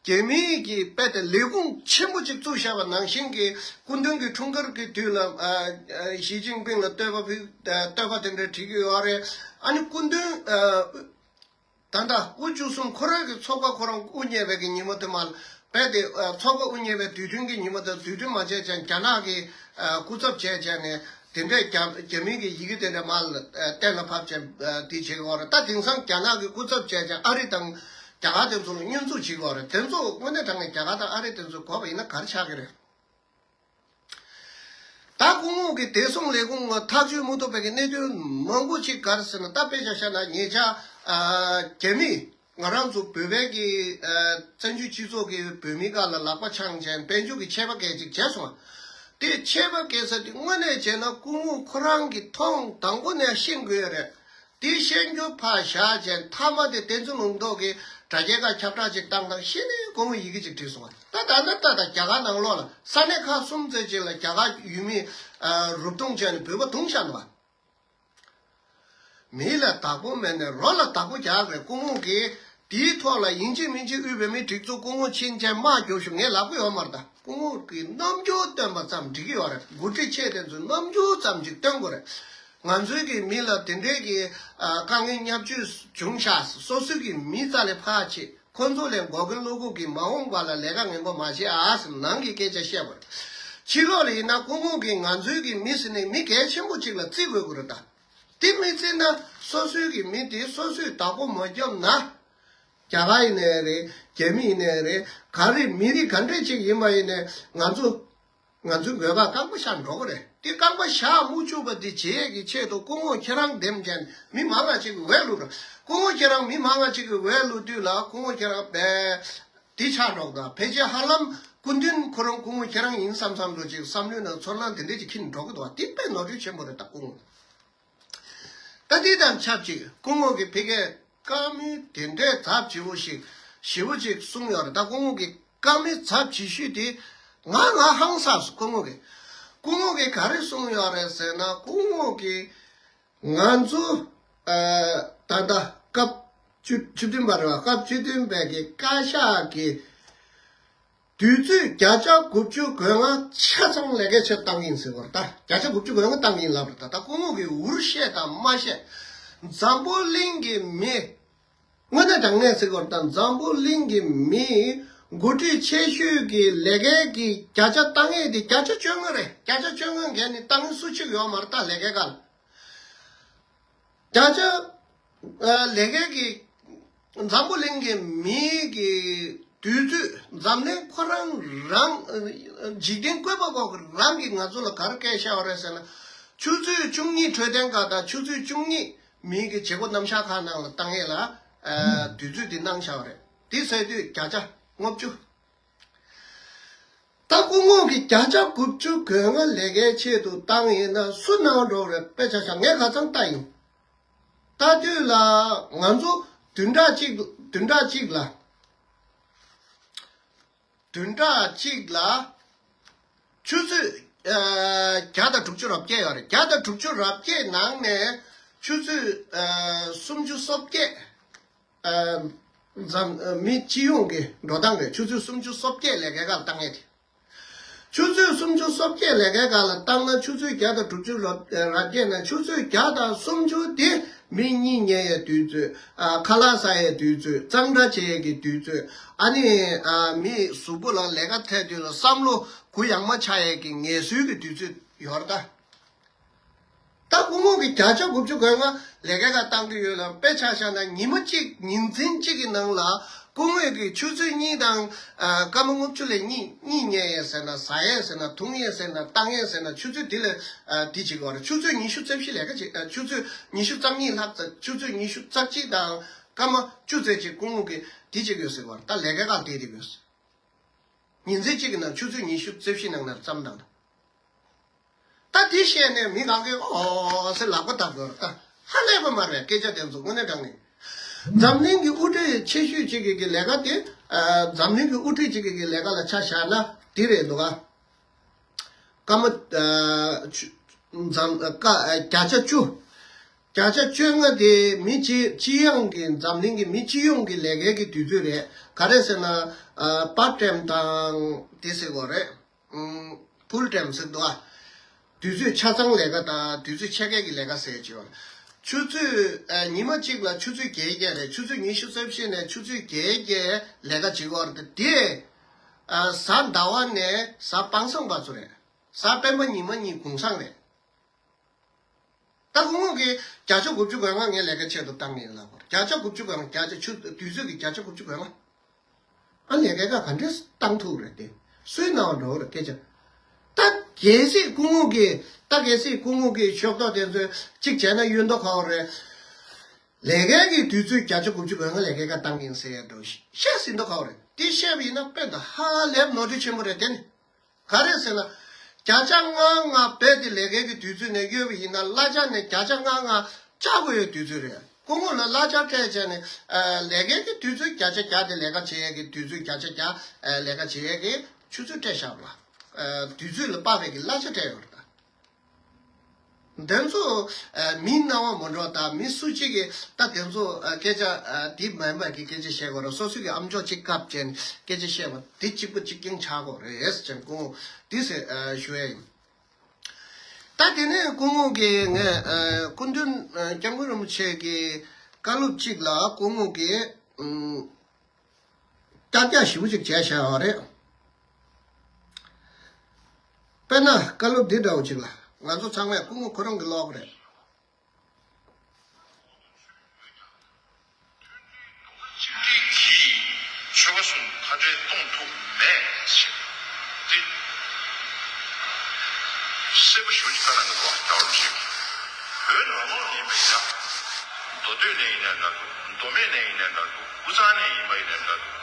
རྒྱ་མིའི་གི་དཔེ་དེ་ལས་ཁུངས་ཆེན་པོ་ཅིག་བཙུགས་བཞག་པ་ནང་བཞིན་གྱི། སྐུ་མདུན་གྱི་འཁྲུངས་སྐར་གྱི་དུས་ལ་ཨ་ཨ་ཞི་ཅིན་ཕིང་ལ་བསྟོད་པ་ཕུལ། ཨ་བསྟོད་པ་དེ་འདྲ་བྲིས་ཀྱི་ཡོད་རེད། ཨ་ནི་སྐུ་མདུན་ཨ་ད་ལྟ་དགུ་བཅུ་གསུམ་ཁོ་རང་གི་ཚོགས་པ་ཁོ་རང་དབུ་བརྙེས་པའི་གི་ཉིན་མོ་དེ་མ་ལ། རྦད་དེ་ཨ་ཚོགས་པ་དབུ་བརྙེས་པའི་དུས་སྟོན་གྱི་ཉིན་མོ་དེ་དུས་སྟོན་མ་བྱས་ཙང་རྒྱ་ནག་གི་ཨ་སྐུ་ཚབ་བྱས་བྱས་ནས་དེ་འདྲས་རྒྱ་རྒྱ་མིའི་གི་ཡི་གེ་དེ་འདྲ་མ་ལ་ཨ་གཏན་ལ་ཕབ་བྱས་ཨ་དེ་བྱེད་ཀྱི་ཡོད་རེད། ད་དེང་སང་རྒྱ་ནག་གི་སྐུ་ཚབ་བྱས་ཙང་ཨ་རི་དང་རྒྱ་གར་དེ་ཚོ་ལ་བསྙོན་འཛུགས་བྱེད་ཀྱི་ཡོད་རེད། དེ་ཚོ་དངོས་གནས་དྲང་གནས་རྒྱ་གར་དང་ཨ་རི་དེ་ཚོས་གོ་བ་ཡིན་ན་ག་རེ་ཆགས་ཀྱི་རེད། ད་སྐུ་ངོ་གིས་བདེ་སྲུང་ལས་ཁུངས་ལ་ཐག་གཅོད་མི་ཐུབ་པའི་གི་གནད་དོན་མང་པོ་ཅིག་ག་རེ་ཟེར་ན། ད་དཔེ་ཆ་བཞག་ན་ཉེ་ཆར་ཨ་རྒྱ་མིས་ང་རང་ཚོ་བོད་པའི་གི་ཨ་བཙན་བྱོལ་སྤྱི་ཚོགས་ཀྱི་བོད་མི་སྒང་ལ་ལག་པ་འཆང་བྱས་དཔལ་འབྱོར་གྱི་ཆད་པ་བཀལ་ཅིག་བྱས་སོང་། དེ་ཆད་པ་བཀལ་ས་དེ་དངོས་གནས་བྱས་ན་སྐུ་ངོ་ཁོ་རང་གིས་ཐེངས་དང་པོ་ནས་ཤེས་དགོས་རེད། དེ་ཤེས་རྒྱུ་ཕར་བཞག་བྱས། མཐའ་མ་དེ་བསྟན་འཛིན་ལུང་རྟོགས་ཀྱིས་དྲ་རྒྱའི་ཁ་ཁྱབ་བསྒྲགས་ཅིག་བཏང་དང་། ཤེས་ནས་སྐུ་ངོ་ཡི་གེ་ཅིག་བྲིས་སོང་། ད་ད་ལྟ་ད་ལྟ་རྒྱ་གར་ནང་ལོགས་ལ་ས་གནས་ཁག་གསུམ་ཙམ་ཅིག་ལ་རྒྱ་གར་ཡུལ་མི་ཨ་རུབ་རྡུང་བྱས་ནས་འབོད་པ་བརྡུངས་བཞག་འདུག་བ། མི་ལ་བདག་པོ་མེད་ནས་རོ་ལ་བདག་པོ་རྒྱག་རེད། སྐུ་ངོ་གིས་དེའི་ཐོག་ལ་ཡིན་གཅིག་མིན་གཅིག་དབུས་བོད་མིའི་སྒྲིག་འཛུགས་སྐུ་ངོ་ཕྱིན་བྱས་དམག་རྒྱོབ་ཤོག། ངས་ལབ་ཀྱི་ཡོད་མ་རེད་ད། སྐུ་ངོ་གིས་རྣམ་འགྱུར་སྟོན་པ་ཙམ་འགྲིག་གི་ཡོད་རེད། འགོ་ཁྲིད་ཆེ་དེ་ཚོས་རྣམ་འགྱུར་ཙམ་ཅིག་སྟོན་དགོས་རེད། ང་ཚོའི་གི་མི་ལ་དེ་འདྲའི་གི་ཨ་དཀའ་ངལ་བརྙས་བཅོས་བྱུང་ཤག། སོ་སོའི་གི་མི་རྩ་ལས་ཕར་བྱེད། ཁོ་ཚོ་ལས་མགོ་རྒོལ་བློ་འགུག་གིས་མ་འོངས་པ་ལ་ལས་ཀ་ངན་པ་མ་བྱེད་ཨ་ཟེར་ནང་གི་སྐད་ཆ་བཤད་པ་རེད། ཕྱི་ལོགས་ལ་ཡིན་ན་སྐུ་ངོ་གིས་ང་ཚོའི་གི་མི་ཟེར་ནས་མི་གལ་ཆེན་པོ་གཅིག་ལ་བརྩི་དགོས་ཀྱི་རེད་ད། དེ་མི་བརྩི་ན་སོ་སོའི་གི་མི་དེ་སོ་སོས་བདག་པོ་མ་བརྒྱབ་ན། རྒྱ་གར་ཡིན་ནའི་རེད། རྒྱ་མི་ཡིན་ནའི་རེད། ག་རེ་མི་རིགས་ག་འདྲས་ཅིག་ཡིན་པ་ཡིན་ནའི་ང་ཚོ་ང་ཚོའི་འོས་ཁ་རྐང་པ་བཞག་འགྲོ་གི་རེད། དེ་རྐང་པ་བཞག་མི་བཅུག་པ་དེ་བྱེད་ཡས་ཀྱི་ཆེད་དུ་སྐུ་ངོ་ཁྱེད་རང་འདེམས་བྱས་མི་མང་ང་ཅིག་གི་འོས་བླུགས་ར། སྐུ་ངོ་ཁྱེད་རང་མི་མང་ང་ཅིག་གི་འོས་བླུགས་དུས་ལ་སྐུ་ངོ་ཁྱེད་རང་བས་དེ་ཆགས་འགྲོ་གི་ད། ཕལ་ཆེར་ཧ་ལམ་སྐུ་མདུན་ཁོ་རང་སྐུ་ངོ་ཁྱེད་རང་ཡིན་བསམ་བསམ་འགྲོ་ཅིག་བསམ་བློའི་ནང་ཚོར་སྣང་དེ་འདྲས་ཅིག་འཁྱེར་ནས་འགྲོ་གི་འདུག་བ། དེ་དཔེ་ནོར་འཁྲུལ་ཆེན་པོ་རེད་ད་སྐུ་ངོ། ད་དེ་དང་ཆབས་ཅིག་སྐུ་ངོ་གིས་ཕ་གིར་བཀའ་མོལ་དེ་འདྲའི་ཚབས་ཆེ་བོ་ཞིག་ཞེ་བོ་ཅིག་གསུངས་ཡོད་རེད། ད་སྐུ་ངོ་གི་བཀའ་མོལ་ཚབས་ཆེ་ཤོས་དེ་ང་ང་ཧང་སངས་སོང་། སྐུ་ངོ་གི་སྐུ་ངོ་གིས་ག་རེ་གསུངས་ཡོད་རེད་ཟེར་ན། སྐུ་ངོ་གིས་ང་ཚོ་ཨ་ད་ལྟ་སྐབས་བཅུ་བཅུ་བདུན་པ་རེད་བ། སྐབས་བཅུ་བདུན་པའི་གི་བཀའ་ཤག་གི་དུས་ཚོད་བརྒྱ་ཆ་དགུ་བཅུ་གོ་ལྔ་ཆ་ཚང་ལས་ཀའི་ཆེད་བཏང་གི་ཡིན་ཟེར་བ་རེད་ད། བརྒྱ་ཆ་དགུ་བཅུ་གོ་ལྔ་བཏང་གི་ཡིན་ལབ་རེད་ད། ད་སྐུ་ངོ་གིས་འུར་བཤད་དང་མ་བཤད། འཛམ་བུ་གླིང་གི་མི་དངོས་གནས་དྲང་གནས་ཟེར་བ་རེད་ད། འཛམ་བུ་གླིང་གི་མི་འགོ་ཁྲིད་ཆེ་ཤོས་ཀྱི་ལས་ཀའི་གི་བརྒྱ་ཆ་བཏང་ཡས་དེ་བརྒྱ་ཆ་བཅོ་ལྔ་རེད། བརྒྱ་ཆ་བཅོ་ལྔ་འགན་ནི་བཏང་མཁན་སུ་གཅིག་ཡོད་མ་རེད་ད་ལས་ཀའི་སྒང་ལ། བརྒྱ་ཆ་ཨ་ལས་ཀའི་གི་འཛམ་བུ་གླིང་གི་མིའི་གི་དུས་ཚོད་འཛམ་གླིང་ཁོ་རང་རང་འཇིག་རྟེན་བཀོད་པ་པོ་གི་རང་གིས་ང་ཚོ་ལ་ག་རེ་བཀལ་བཞག་པ་རེད་ཟེར་ན། ཆུ་ཚོད་བཅུ་གཉིས་འཕྲོད་བསྟེན་ཁང་དང་ཆུ་ཚོད་བཅུ་གཉིས་མིའི་གི་བྱེད་སྒོ་རྣམ་གཞག་ཁང་ནང་ལ་བཏང་ཡས་ལ་ཨ་དུས་ཚོད་འདི་གནང་བཞག་པ་རེད། འདི་ཟེར་དུས་བརྒྱ་ཆ་ལྔ་བཅུ། ད་སྐུ་ངོ་གིས་བརྒྱ་ཆ་དགུ་བཅུ་གོ་ལྔ་ལས་ཀའི་ཆེད་དུ་བཏང་ཡིན་ན་སུ་གནང་འགྲོ་རེད། དཔེ་ཆ་བཞག་ངས་ཁ་སང་ལྟ་ཡིན། ལྟ་དུས་ལ་ང་ཚོ་བདུན་ཕྲག་གཅིག་བདུན་ཕྲག་གཅིག་ལ་བདུན་ཕྲག་གཅིག་ལ་ཆུ་ཚོད་ཨ་བརྒྱ་དང་དྲུག་ཅུ་རེ་བརྒྱད་ཡོད་རེད། བརྒྱ་དང་དྲུག་ཅུ་རེ་བརྒྱད་ནང་ནས་ཆུ་ཚོད་ཨ་སུམ་ཅུ་སོ་བརྒྱད། ཨ་འཛམ་ཨ་མི་སྤྱི་ཡོངས་ཀྱི་འགྲོ་སྟངས་རེད། ཆུ་ཚོད་སུམ་ཅུ་སོ་བརྒྱད་ལས་ཀའི་སྒང་ལ་བཏང་ཡས་དེ། ཆུ་ཚོད་སུམ་ཅུ་སོ་བརྒྱད་ལས་ཀའི་སྒང་ལ་བཏང་ན་ཆུ་ཚོད་བརྒྱ་དང་དྲུག་ཅུ་རེ་བརྒྱད་ནས་ཆུ་ཚོད་བརྒྱ་དང་སུམ་ཅུ་དེ་མི་གཉིད་ཉལ་ཡས་དུས་ཚོད། ཨ་ཁ་ལག་ཟ་ཡས་དུས་ཚོད། གཙང་སྦྲ་བྱེད་ཡས་ཀྱི་དུས་ཚོད། ཨ་ནི་ཨ་མི་གཟུགས་པོ་ལ་ལས་ཀ་ཐད་དུས་ལ་བསམ་བློ་གུ་ཡངས་མ་ཆགས་ཡས་ཀྱི་ངལ་གསོའི་གི་དུས་ཚོད་ཡོད་རེད་ད། ད་སྐུ་ངོ་གིས་བརྒྱ་ཆ་དགུ་བཅུ་གོ་ལྔ་ལས་ཀའི་སྒང་བཏང་གི་ཡོད་ལ། དཔེ་ཆ་བཞག་ན་ཉི་མ་གཅིག་ཉིན་མཚན་གཅིག་གི་ནང་ལ་སྐུ་ངོ་གིས་ཆུ་ཚོད་གཉིས་དང་ཨ་སྐར་མ་ལྔ་བཅུ་ལ་གཉིད་གཉིད་ཉལ་ཡས་ཟེར་ན། ཟ་ཡས་ཟེར་ན། འཐུང་ཡས་ཟེར་ན། བཏང་ཡས་ཟེར་ན། ཆུ་ཚོད་འདི་ལ་ཨ་འདི་བྱེད་དགོས་རེད། ཆུ་ཚོད་ཉི་ཤུ་རྩ་བཞི་ལས་ཀ་བྱེད། ཨ་ཆུ་ཚོད་ཉི་ཤུ་རྩ་གཉིས་ལྷག་ཙམ། ཆུ་ཚོད་ཉི་ཤུ་རྩ་གཅིག་དང་སྐར་མ་བཅུ་ཙམ་ཅིག་སྐུ་ངོ་གིས་འདི་བྱེད་དགོས་ཟེར་བ་རེད། ད་ལས་ཀའི་སྒང་བསྡད་བསྡད་དགོས། ཉིན་མཚན་གཅིག་གི་ནང་ཆུ་ཚོད་ཉི་ཤུ་རྩ་བཞི་ནང་ན་བརྩམས་བཏང་། ད་དེ་བཤད་ནས་མི་གང་གིས་ཨོ་ཟེར་ལག་པ་བརྡབ་དགོས་རེད། ད་ཧ་ལས་པ་མ་རེད། སྐད་ཆ་དེ་ཚོ་དངོས་གནས་དྲང་གནས། འཛམ་གླིང་གི་དབུ་ཁྲིད་ཆེ་ཤོས་གཅིག་གི་གི་ལས་ཀ་དེ། ཨ་འཛམ་གླིང་གི་དབུ་ཁྲིད་གཅིག་གི་གི་ལས་ཀ་ལ་ཆ་བཞག་ན་དེ་རེད་འདུག་ག་སྐར་མ་ཨ་ཆུ་འཛམ་ཨ་ཀ་ཨ་བརྒྱ་ཆ་བཅུ། བརྒྱ་ཆ་བཅོ་ལྔ་དེ་མི་སྤྱི་སྤྱི་ཡོངས་ཀྱི་འཛམ་གླིང་གི་མི་སྤྱི་ཡོངས་ཀྱི་ལས་ཀའི་གི་དུས་ཚོད་རེད། ག་རེ་ཟེར་ན་ཨ་པར་ཊེམ་དང་དེ་ཟེར་དགོས་རེད། ཨུམ་ཕུལ་ཊེམ་ཟེར་འདུག་ཨ། དུས་ཚོད་ཆ་ཚང་ལས་ཀ་དང་དུས་ཚོད་ཕྱེད་ཀའི་གི་ལས་ཀ་ཟེར་གྱི་ཡོད་རེད། ཆུ་ཚོད་ཨ་ཉི་མ་གཅིག་ལ་ཆུ་ཚོད་བརྒྱད་བརྒྱད་རེད། ཆུ་ཚོད་ཉི་ཤུ་རྩ་བཞི་ནས་ཆུ་ཚོད་བརྒྱད་བརྒྱད་ལས་ཀ་བྱེད་དགོས་རེད། དེ་ཨ་གཟའ་ཟླ་བ་ནས་གཟའ་སྤེན་པ་བར་དུ་རེད། གཟའ་སྤེན་པ་ཉི་མ་གཉིས་གུང་སེང་རེད། ད་སྐུ་ངོ་གིས་བརྒྱ་ཆ་དགུ་བཅུ་གོ་ལྔ་ངའི་ལས་ཀའི་ཆེད་དུ་བཏང་ནས་ལབ་པ་རེད། བརྒྱ་ཆ་དགུ་བཅུ་གོ་ལྔ། བརྒྱ་ཆ་ཆུ་དུས་ཚོད་ཀྱི་བརྒྱ་ཆ་དགུ་བཅུ་གོ་ལྔ། ཨ་ལས་ཀའི་སྒང་ག་འདྲས་བཏང་ཐུབ་རེད་དེ། སུའི་གནང་བ་འགྲོ་རེད་སྐད་ཆ། ད་གལ་སྲིད་སྐུ་ངོ་གིས་ད་གལ་སྲིད་སྐུ་ངོ་གིས་ཤོག་ཐོག་དེ་ཚོ་གཅིག་བྱས་ན་གཡོན་ཐོག་ཁ་བ་རེད། ལས་ཀའི་གི་དུས་ཚོད་བརྒྱ་ཆ་དགུ་བཅུ་གོ་ལྔ་ལས་ཀའི་སྒང་བཏང་གིན་ཟེར་ཡ་འགྲོ་བཤད་ཟིན་ཐོག་ཁ་བ་རེད། དེ་བཤད་པ་ཡིན་ན་དཔེ་ད་ཧ་ལས་པ་ནོར་འཁྲུལ་ཆེན་པོ་རེད་དེ་ནི། ག་རེ་ཟེར་ན། བརྒྱ་ཆ་ལྔ་ལྔ་རྦད་དེ་ལས་ཀའི་གི་དུས་ཚོད་ནས་གཡོལ་བ་ཡིན་ན་གླ་ཆ་ནས་བརྒྱ་ཆ་ལྔ་ལྔ་བཅག་དགོས་ཡོད་དུས་ཚོད་རེད། སྐུ་ངོ་ལ་གླ་ཆ་སྤྲད་བྱས་ནས་ཨ་ལས་ཀའི་གི་དུས་ཚོད་བརྒྱ་ཆ་བརྒྱ་དེ་ལས་ཀ་བྱེད་ཡས་ཀྱི་དུས་ཚོད་བརྒྱ་ཆ་བརྒྱ་ཨ་ལས་ཀ་བྱེད་ཡས་ཀྱི་ཆུ་ཚོད་སྤྲད་བཞག་པ། ཨ་དུས་ཚོད་ལ་དཔག་པའི་གི་གླ་ཆ་སྤྲད་ཡོད་རེད་ད། དེ་ཚོ་ཨ་མིའི་སྣང་བ་མ་འགྲོ་ད། མི་སུ་གཅིག་གིས་ད་དེ་ཚོ་ཨ་སྐད་ཆ་ཨ་འདི་མ་ཡིན་པ་གི་སྐད་ཆ་བཤད་དགོས་རེད། སོ་སོ་གི་ཨམ་ཅོག་གཅིག་བཀབ་བྱས་ནས་སྐད་ཆ་བཤད་པ་འདི་གཅིག་པ་གཅིག་རྐྱང་ཆགས་དགོས་རེད་ཟེར་སྐུ་ངོ་འདི་ཟེར་ཨ་ཞུ་ཡ་ཡིན། ད་དེ་ནས་སྐུ་ངོ་གིས་ངས་ཨ་སྐུ་མདུན་ཨ་སྐྱབས་མགོན་རིན་པོ་ཆེ་གི་བཀའ་སློབ་གཅིག་ལ་སྐུ་ངོ་གིས་ཨུམ། ཀྱག་ཀྱག་ཞེ་པོ་ཅིག་བྱས་བཞག་ཡོད་རེད། དཔེར་ན་བཀའ་སློབ་འདི་འདྲ་བོ་ཅིག་ལ་ང་ཚོ་ཚང་མས་སྐུ་ངོ་ཁོ་རང་གི་ཀློག་རེད། གཅིག་སྒྲིལ་གྱིས་ཆོལ་ཁ་གསུམ་མཐའ་བྲལ་གཏོང་ཐུབ་མེད་ཅེས་འདི་གསལ་པོ་ཞེ་པོ་ཅིག་བཀའ་གནང་གི་འདུག་རྒྱལ་བ་རིན་པོ་ཆེ། བོད་ནང་ལོགས་ཡིན་པ་ཡིན་ན། མདོ་སྟོད་ནས་ཡིན་ན་འདྲ་འདུག་མདོ་སྨད་ནས་ཡིན་ན་འདྲ་འདུག་དབུས་གཙང་ནས་ཡིན་པ་ཡིན་ན་འདྲ་འདུག་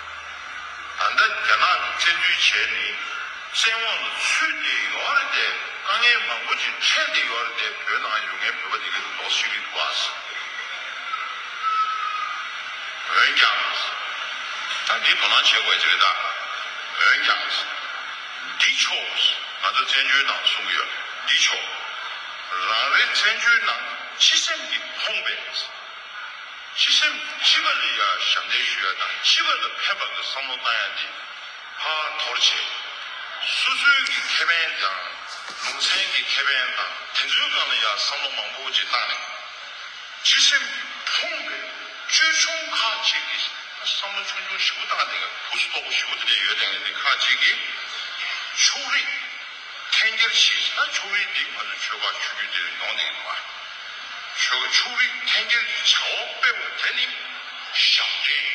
ད་ལྟ་རྒྱ་ནག་གིས་བཙན་འཛུལ་བྱས་ནས་བཙན་དབང་ལ་ཚུད་བསྡད་ཡོད་རེད་དེ། དཀའ་ངལ་མང་པོ་ཅིག་འཕྲད་བསྡད་ཡོད་རེད་དེ། བོད་ནང་ཡོད་མཁན་བོད་པ་དེ་གའི་ལོགས་སུ་ཤི་རིགས་འདུག་ཨ། འོན་ཀྱང་ད་འདི་དོ་སྣང་བྱེད་དགོས་ཀྱི་རེད་ད། འོན་ཀྱང་འདི་ཆོག་ང་ཚོ་བཙན་བྱོལ་ནང་གསུང་གི་ཡོད། འདི་ཆོག་རང་རེ་བཙན་བྱོལ་ནང་སྤྱི་སེམས་ཀྱིས་ཕོངས་པའི། སྤྱི་སེམས་སྤྱི་པ་ལ་ཡ་ཞབས་འདེགས་ཞུ་ཡ་དང་སྤྱི་པ་ལ་ཕན་པ་གི་བསམ་བློ་བཏང་ཡ་འདི་ཕར་དོར་བྱས། སོ་སོའི་གི་ཁེ་ཕན་དང་ལུང་ཚན་གྱི་ཁེ་ཕན་དང་དེ་ཚོའི་སྒང་ལ་ཡ་བསམ་བློ་མང་པོ་ཅིག་བཏང་ནས། སྤྱི་སེམས་ཀྱིས་ཕོངས་པའི་ཅོལ་ཆུང་ཁག་ཅིག་གིས་བསམ་བློ་ཆུང་ཆུང་ཞེ་པོ་བཏང་སྟེ་གུ་སུ་དོག་པོ་ཞེ་པོ་དེ་འདྲ་ཡོད་དེ་ནས་དེ་ཁག་ཅིག་གིས་ཕྱོགས་རིས་འཐེན་འཁྱེར་བྱས། ད་ཕྱོགས་རིས་འདི་ང་ཚོ་ཆོལ་ཁ་ཆོས་བརྒྱུད་འདིར་ཡོང་བསྡད་ཀྱི་འདུག་ཨ། ཆོལ་ཁ་ཕྱོགས་རིས་འཐེན་འཁྱེར་གྱི་བྱ་བ་སྤེལ་བ་དེ་ནི་ཞབས་འདྲེན།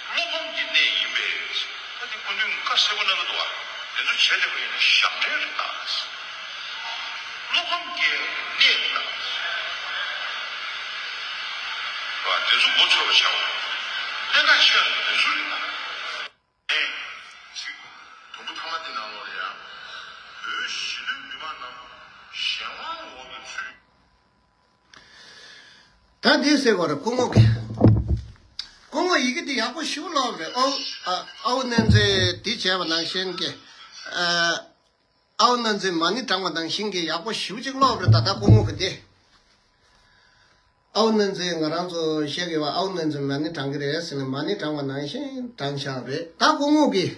བློ་ཕམ་གྱི་གནས་ཡིན་པས། ད་འདི་སྐུ་མདུན་བཀའ་གསལ་པོ་གནང་གི་འདུག་ཨ། དེ་ཚོ་བྱས་བསྡད་པ་ཡིན་ན་ཞབས་འདྲེན་རེད་ད། བློ་ཕམ་གྱི་གནས་རེད་ད། བ་དེ་ཚོ་མགོ་ཚོས་པ་བྱའོ། གནད་འགག་ཆེ་བ་དེ་ཚོ་རེད་ད། ཚིག་དུམ་བུ་ཐ་མ་དེ་ནང་ལོགས་ལ་ཡང་། བོད་གཞིས་ལུས་མི་མང་རྣམས་གཞན་དབང་འོག་ཏུ་ཚུད། ད་འདི་ཟེར་བ་རེད། སྐུ་ངོ་གིས། སྐུ་ངོ་ཡི་གེ་འདི་ཡག་པོ་ཞིག་ཀློག་རེད། ཨོ། ཨ། ཨའུ་ནན་ཙེ་འདི་བྱས་པ་ནང་བཞིན་གྱི། ཨ། ཨའུ་ནན་ཙེ་མ་ཎི་བགྲངས་པ་ནང་བཞིན་གྱི་ཡག་པོ་ཞིག་ཅིག་ཀློག་རེད། ད་ལྟ་སྐུ་ངོ་གིས་འདི། ཨའུ་ནན་ཙེ་ང་རང་ཚོ་བཤད་ཀྱི་བ། ཨའུ་ནན་ཙེ་མ་ཎི་བགྲང་གི་རེད་ཟེར་ནས་མ་ཎི་བགྲང་བ་ནང་བཞིན་བགྲངས་བཞག་རེད། ད་སྐུ་ངོ་གིས།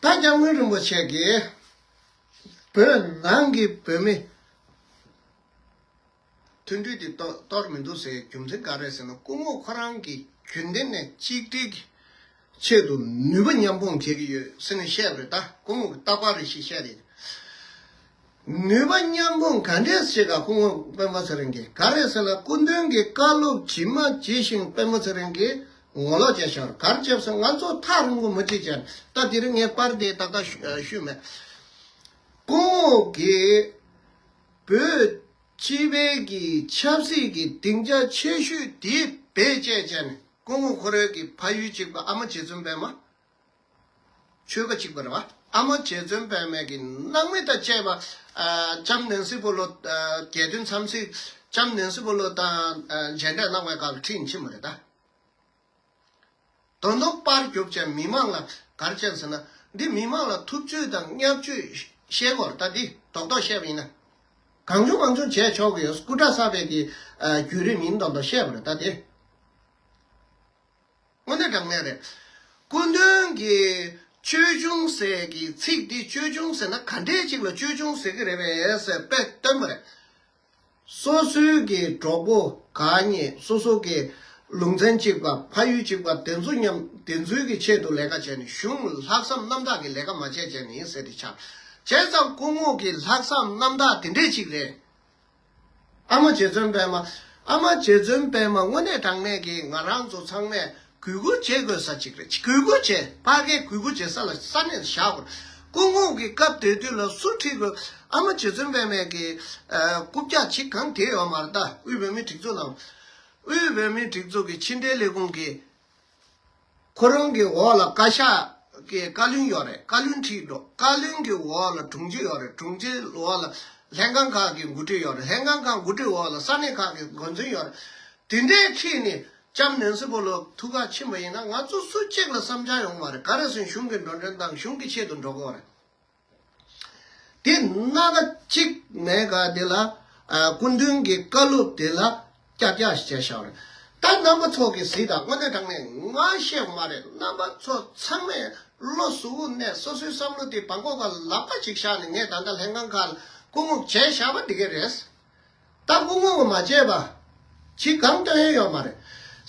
ད་སྐྱབས་མགོན་རིན་པོ་ཆེ་གིས་བོད་ནང་གི་བོད་མི་མཐུན་སྒྲིལ་དེ་གཏོར་གཏོར་མི་འདུག་ཟེར་རྒྱུ་མཚན་ག་རེ་ཟེར་ན། སྐུ་ངོ་ཁོ་རང་གིས་རྒྱུན་ལྡན་ནས་གཅིག་སྒྲིལ་གྱི་ཆེད་དུ་ནུས་པ་མཉམ་སྤུངས་བྱེད་ཀྱི་ཡོད་ཟེར་ནས་བཤད་པ་རེད། ད་སྐུ་ངོ་གིས་རྟག་པར་རེ་ཞིག་བཤད་རེད། ནུས་པ་མཉམ་སྤུངས་ག་འདྲས་བྱེད་ག་སྐུ་ངོ་སྤེན་པ་ཚེ་རིང་གིས། ག་རེ་ཟེར་ན་སྐུ་མདུན་གྱི་བཀའ་སློབ་ཇི་མ་ཇི་བཞིན་སྤེན་པ་ཚེ་རིང་གིས་ངོ་ལོག་བྱས་ཤག་ག་རེ་བྱས་སོང་། ང་ཚོ་ཐག་རིང་པོ་མ་ཅིག་བྱས། ད་དེ་རིང་ངས་པར་དེ་ཏག་ཏག་ཞུ་ཞུས་མེད། སྐུ་ངོ་གིས་བོད་སྤྱི་པའི་གི་ཆབ་སྲིད་ཀྱི་སྡིངས་ཆ་ཆེ་ཤོས་དེ་བེད་སྤྱད་བྱས་ནས། སྐུ་ངོ་ཁོ་རའི་གི་ཕ་ཡུལ་གཅིག་པ་ཨ་མ་རྗེ་བཙུན་པད་མ། ཆོལ་ཁ་གཅིག་པ་རེད་བ། ཨ་མ་རྗེ་བཙུན་པད་མའི་གི་སྣང་མེད་དང་བཅས་པ། ཨ། ལྕམ་ནེན་སི་པོ་ལོ། ཨ། རྒྱལ་དོན་འཚམས་གཟིགས། ལྕམ་ནེན་སི་པོ་ལོ་དང་། ཨ། མཇལ་འཕྲད་གནང་བའི་སྐབས་ལ་ཁྲིད་ཕྱིན་པ་རེད་ད། ད་དུང་པར་རྒྱོབ་བྱས་མི་མང་ལ་ག་རེ་བྱས་ཟེར་ན། འདི་མི་མང་ལ་ཐུབ་ཚོད་དང་བརྙས་བཅོས་བཤད་དགོས་རེད། ད་འདི་རྡོག་རྡོག་བཤད་པ་ཡིན་ན། གང་བྱུང་མང་བྱུང་བྱས་ཆོག་གི་ཡོད། སྐུ་དྲག་གསར་པའི་གི། ཨ། བརྒྱུད་རིམ་ཡིན་མདོག་མདོག་བཤད་པ་རེད་ད་དེ། དངོས་གནས་དྲང་གནས་རེད། སྐུ་མདུན་གྱིས་ཅོལ་ཆུང་ཟེར་གྱི་ཚིག་འདི། ཅོལ་ཆུང་ཟེར་ན་ག་འདྲས་ཅིག་ལ་ཅོལ་ཆུང་ཟེར་གྱི་རེད་པས་ཟེར་དཔེ་སྟོན་པ་རེད། སོ་སོའི་གི་གྲོགས་པོ་གང་ཉེ། སོ་སོ་གི་ལུང་ཚན་གཅིག་པ། ཕ་ཡུལ་གཅིག་པ་དེ་ཚོ་མཉམ། དེ་ཚོའི་གི་ཆེད་དུ་ལས་ཀ་བྱས་ནས། གཞུང་ལྷག་བསམ་རྣམ་དག་གི་ལས་ཀ་མ་བྱས་བྱས་ནས་ཡིན་ཟེར་ཏེ་ཆགས། བྱས་ཙང་སྐུ་ངོ་གི་ལྷག་བསམ་རྣམ་དག་དེ་འདྲས་ཅིག་རེད། ཨ་མ་རྗེ་བཙུན་པད་མ། ཨ་མ་རྗེ་བཙུན་པད་མ་དངོས་གནས་དྲང་གནས་ཀྱི་ང་རང་ཚོ་ཚང་མས་གུས་བཀུར་བྱེད་དགོས་ས་ཅིག་རེད། གུས་བཀུར་བྱེད། ཕ་གིའི་གུས་བཀུར་བྱེད་ས་ལ་ས་གནས་བཞག་དགོས། སྐུ་ངོ་གི་སྐབས་དེ་དུས་ལ་སུ་ཁྲིད་དགོས། ཨ་མ་རྗེ་བཙུན་པད་མའི་གི། ཨ། རྐུབ་བཀྱག་ཅིག་གང་དེ་ཡོད་མ་རེད་ད། དབུས་བོད་མིའི་སྒྲིག་འཛུགས་ནང་། དབུས་བོད་མིའི་སྒྲིག་འཛུགས་ཀྱི་ཕྱི་འབྲེལ་ལས་ཁུངས་ཀྱི། ཁོ་རང་གི་འོག་ལ་བཀའ་ཤག་གི་བཀའ་བློན་ཡོད་རེད། བཀའ་བློན་ཁྲིད་འགྲོ། བཀའ་བློན་གྱི་འོག་ལ་དྲུང་ཆེ་ཡོད་རེད། དྲུང་ཆེའི་འོག་ལ་ལྷན་ཁང་ཁག་གི་འགོ་ཁྲིད་ཡོད་རེད། ལྷན་ཁང་ཁག་འགོ་ཁྲིད་འོག་ལ་ས་གནས་ཁག་གི་འགོ་འཛིན་ཡོད་རེད། དེ་འདྲའི་ཁྲིད་ནས་ལྕམ་ནེན་སི་པོ་ལོ་ཐུག་ག་ཕྱིན་པ་ཡིན་ན། ང་ཚོ་སུ་གཅིག་ལ་བསམ་འཆར་ཡོང་མ་རེད། ག་རེ་ཟེར་ན་གཞུང་གི་འགྲོ་གྲོན་དང་གཞུང་གི་ཆེད་དུ་འགྲོ་དགོས་རེད། དེ་སྣ་ཁ་གཅིག་མེད་ག་དེ་ལ། ཨ། སྐུ་མདུན་གྱི་བཀའ་སློབ་དེ་ལ་ཀྱག་ཀྱག་ཞིག་བྱས་བཞག་རེད། ད་རྣམ་པ་ཚོ་གིས་གཟིགས་དང་། དངོས་གནས་དྲང་གནས་ང་བཤད་པ་མ་རེད། རྣམ་པ་ཚོ་ཚང་མས་བློ་གཟུ་བོ་ནས་སོ་སོའི་བསམ་བློ་དེ་བང་ཁོག་ག་ལག་པ་ཅིག་བཞག་ནས། ངས་ད་ལྟ་ལྷན་ཁང་ཁག་ལ་སྐུ་ངོ་བྱས་བཞག་པ་འདི་ག་རེད། ད་སྐུ་ངོ་གིས་མ་བྱས་པ་ཅིག་གང་སྟོན་ཡ་ཡོད་མ་རེད།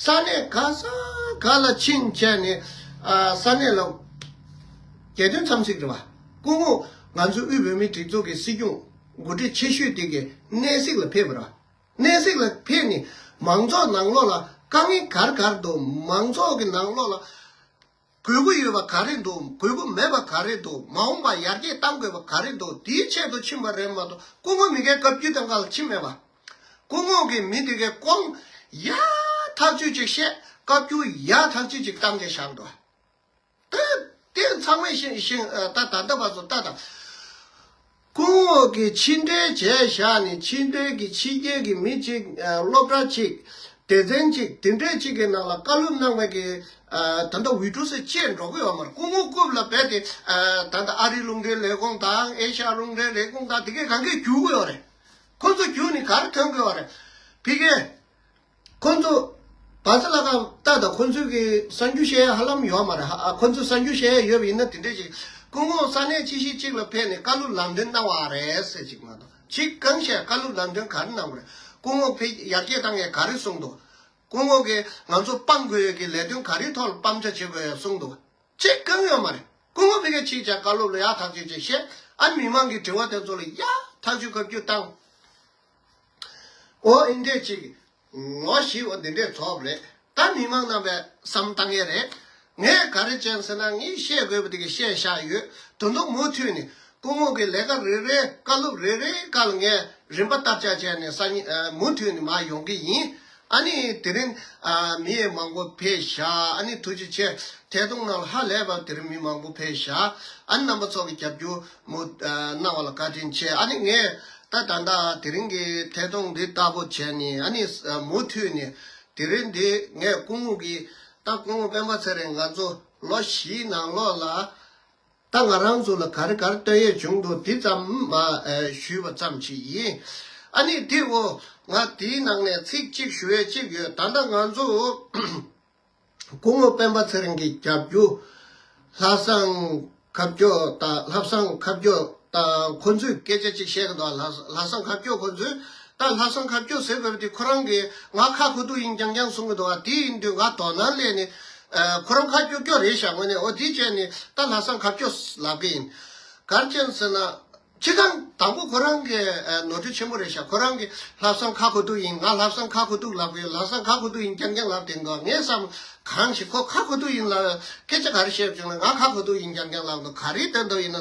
ས་གནས་ག་ས་ག་ལ་ཕྱིན་བྱས་ནས། ཨ། ས་གནས་ལ། གྱ་སྟོན་འཚམས་གཟིགས་རེད་བ། སྐུ་ངོ་ང་ཚོ་དབུས་བོད་མིའི་སྒྲིག་འཛུགས་ཀྱི་སྲིད་སྐྱོང་འགོ་ཁྲིད་ཆེ་ཤོས་དེ་གི་གནས་གཟིགས་ལ་ཕེབས་པ་རེད་བ། གནས་གཟིགས་ལ་ཕེབས་ནས་མང་ཚོགས་ནང་ལོགས་ལ་དཀའ་ངལ་ག་རེ་ག་རེ་འདུག་མང་ཚོགས་ཀྱི་ནང་ལོགས་ལ་དགོས་མཁོ་ཡོད་པ་ག་རེ་འདུག་དགོས་མཁོ་མེད་པ་ག་རེ་འདུག་མ་འོངས་པ་ཡར་རྒྱས་གཏང་དགོས་པ་ག་རེ་འདུག་དེའི་ཆེད་དུ་ཕྱིན་པ་རེད་མ་གཏོགས། སྐུ་ངོ་མི་སྒེར་བཀའ་བརྒྱུད་དང་ག་ལ་ཕྱིན་མེད་པ། སྐུ་ངོ་གི་མི་དེ་གའི་ཁོང་ཡག་ཐག་ཆོད་ཅིག་བཤད། བཀའ་བརྒྱུད་ཡག་ཐག་ཆོད་ཅིག་བཏང་བྱས་བཞག་འདུག་ད་དེ་ཚང་མས་ཤེས་ཤེས། ད་ད་ལྟ་བར་དུ་ལྟ་དང་། སྐུ་ངོ་གིས་ཕྱི་འབྲེལ་བྱས་བཞག་ནས། ཕྱི་འབྲེལ་གྱི་ཕྱི་རྒྱལ་གྱི་མི་གཅིག་སློབ་གྲྭ་གཅིག་སྡེ་ཚན་གཅིག་དེ་འདྲས་གཅིག་གི་ནང་ལ་བཀའ་སློབ་གནང་བའི་གི་ད་ལྟ་འོས་སྒྲུབ་སེ་བཅད་འགྲོ་གི་ཡོད་མ་རེད། སྐུ་ངོ་རྐུབ་ལ་རྦད་དེ་ད་ལྟ་ཨ་རིའི་རླུང་འཕྲིན་ལས་ཁུངས་དང་ཨེ་ཤ་ཡ་རླུང་འཕྲིན་ལས་ཁུངས་དང་དེ་གས་གང་གས་བསྒྱུར་གི་ཡོད་རེད། ཁོ་ཚོ་བསྒྱུར་ནས་ག་རེ་ཐོན་གི་ཡོད་རེད། ཕ་གིའི་ཁོ་ཚོ་བ་ཚ་ལ་ཁ་ལྟ་དང་། ཁོ་ཚོས་གི་གསར་འགྱུར་བཤད་ཡ་ཧ་ལམ་ཡོད་མ་རེད། ཧ་ཨ་ཁོ་ཚོས་གསར་འགྱུར་བཤད་ཡ་ཡོད་པ་ཡིན་ན་དེ་འདྲས་ཅིག་སྐུ་ངོ་ས་གནས་ཅི་ཞིག་ཅིག་ལ་ཕེབས་ནས་བཀའ་སློབ་ལམ་སྟོན་གནང་བ་རེད་ཟེར་ཅིག་མ་གཏོགས། ཅིག་གང་བཤད། བཀའ་སློབ་ལམ་སྟོན་ག་རེ་གནང་བ་རེད། སྐུ་ངོ་ཕེབས་ཡར་རྒྱས་བཏང་ཡས་ག་རེ་གསུངས་འདུག་སྐུ་ངོ་གིས་ང་ཚོ་སྤང་དགོས་ཡས་ཀྱི་ལས་དོན་ག་རེའི་ཐོག་ལ་སྤང་བྱ་བྱེད་དགོས་ཡས་གསུངས་འདུག་ཅིག་གང་ཡོད་མ་རེད། སྐུ་ངོ་ཕ་གིར་ཕྱིན་བྱས་བཀའ་སློབ་ལ་ཡག་ཐག་ཆོད་ཅིག་བཤད། ཨ་མི་མང་གི་དྲི་བ་དེ་ཚོ་ལ་ཡག་ཐག་ཆོད་བཀའ་བརྒྱུད་བཏང་། འོ་ཨིན་འདྲས་ཅིག་ངོ་ཤེས་པ་འདི་འདྲས་ཚོགས་རེད། ད་མི་མང་རྣམ་པས་བསམ་བཏང་ཡས་རེད། ངས་ག་རེ་བྱས་ཟེར་ན། ངས་བཤད་དགོས་པ་དེ་ག་བཤད་བཞག་ཡོད། དོན་དུ་མུ་མཐུད་ནས་སྐུ་ངོ་གི་ལས་ཀ་རེ་རེ་བཀའ་སློབ་རེ་རེའི་སྐབས་ལ་ངས་རིམ་པ་བསྟར་ཆ་བྱས་ནས་སང་ཉིན་ཨ་མུ་མཐུད་ནས་མར་ཡོང་གི་ཡིན། ཨ་ནི་དེ་རིང་ཨ་མི་ཡང་མང་པོ་ཕེབས་བཞག་ཨ་ནི་ཐུགས་རྗེ་ཆེ། ཐད་གཏོང་ནང་ལ་ཧ་ལས་པ་དེ་རིང་མི་མང་པོ་ཕེབས་བཞག་ཨ་ནི་རྣམ་པ་ཚོ་གི་རྒྱབ་སྐྱོར་མུ་ཨ་གནང་བ་ལ་བཀའ་དྲིན་ཆེ། ཨ་ནི་ངས་ད་ད་ལྟ་དེ་རིང་གི་ཐད་གཏོང་འདི་ལྟ་བུ་བྱས་ནས། ཨ་ནི་ཨ་མུ་མཐུད་ནས་དེ་རིང་འདི་ངས་སྐུ་ངོ་གི་ད་སྐུ་ངོ་སྤེན་པ་ཚེ་རིང་ང་ཚོ་ལོ་བཞིའི་ནང་ལོགས་ལ། ད་ང་རང་ཚོ་ལ་ག་རེ་ག་རེ་སྟོན་ཡས་བྱུང་འདུག་འདི་ཙམ་མ་ཨ་ཞུས་པ་ཙམ་ཞིག་ཡིན། ཨ་ནི་དེ་འོ་ང་དེའི་ནང་ནས་ཚིག་གཅིག་ཞུ་ཡས་གཅིག་ཡོད། ད་ལྟ་ང་ཚོ་སྐུ་ངོ་སྤེན་པ་ཚེ་རིང་གི་རྒྱབ་སྐྱོར། ལྷག་བསམ་ཁ་སྐྱོ་དང་། ལྷག་བསམ་ཁ་སྐྱོ་དང་ཁོ་ཚོས་སྐད་ཆ་གཅིག་བཤད་གི་འདུག་ལྷག་ལྷག་བསམ་ཁ་སྐྱོ་ཁོ་ཚོས། ད་ལྷག་བསམ་ཁ་སྐྱོ་ཟེར་དགོས་པ་དེ་ཁོ་རང་གིས་ང་ཁ་ཁ་ཐུག་ཡིན་རྐྱང་རྐྱང་གསུང་གི་འདུག་བ། དེ་ཡིན་དུས་ང་དོ་སྣང་སླེབས་ནས། ཨ་ཁོ་རང་ཁ་སྐྱོ་སྐྱོ་རེད་ཤག་དངོས་གནས། འོ་དེ་བྱས་ནས་ད་ལྷག་བསམ་ཁ་སྐྱོ་ལབ་གི་ཡིན། ག་རེ་བྱས་ཟེར་ན། སྤྱིར་བཏང་དང་པོ་ཁོ་རང་གི་ཨ་ནོར་འཁྲུལ་ཆེན་པོ་རེད་ཤག་ཁོ་རང་གིས་ལྷག་བསམ་ཁ་ཁ་ཐུག་ཡིན། ང་ལྷག་བསམ་ཁ་ཁ་ཐུག་ལབ་གི་ཡོད། ལྷག་བསམ་ཁ་ཁ་ཐུག་ཡིན་རྐྱང་རྐྱང་ལབ་བསྡད་འདུག་ངས་བསམ། གང་ཞིག་ཁོ་ཁ་ཁ་ཐུག་ཡིན་ལབ། སྐད་ཆ་ག་རེ་བཤད་བྱུང་ན་ང་ཁ་ཁ་ཐུག་ཡིན་རྐྱང་རྐྱང་ལབ་འདུག་ག་རེ་བསྟན་འདུག་ཡིན་ན།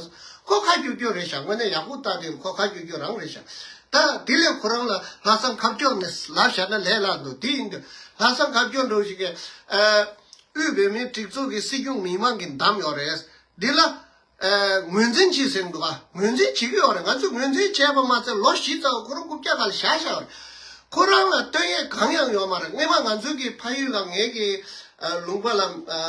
ཁོ་ཁ་སྐྱོ་སྐྱོ་རེད་ཤག་དངོས་གནས་ཡག་པོ་ལྟ་དུས་ཁོ་ཁ་སྐྱོ་སྐྱོ་རང་རེད་ཤག་ད་དེ་ལས་ཁོ་རང་ལ་ལྷག་བསམ་ཁ་སྐྱོ་ནས་ལབ་བཞག་ན་ལས་སླ་འདུག་དེ་ཡིན་དུས་ལྷག་བསམ་ཁ་སྐྱོ་འདྲ་བོ་ཞིག་གིས་ཨ་དབུས་བོད་མིའི་སྒྲིག་འཛུགས་ཀྱི་སྲིད་སྐྱོང་མི་མང་གིས་བདམས་ཡོད་རེད། འདི་ལ་ཨ་ངོས་འཛིན་བྱེད་ཟེར་འདུག་ཨ་ངོས་འཛིན་བྱེད་ཀྱི་ཡོད་རེད། ང་ཚོས་ངོས་འཛིན་བྱས་པ་མ་ཚད་ལོ་བཞི་ཙམ་ཁོ་རང་རྐུབ་བཀྱག་སྒང་ལ་བཞག་བཞག་རེད། ཁོ་རང་ལ་སྟོན་ཡས་གང་ཡང་ཡོད་མ་རེད། སྔོན་མ་ང་ཚོའི་གི་ཕ་ཡུལ་ལ་ངའི་གི་ཨ་ལུང་པ་ལ་ཨ་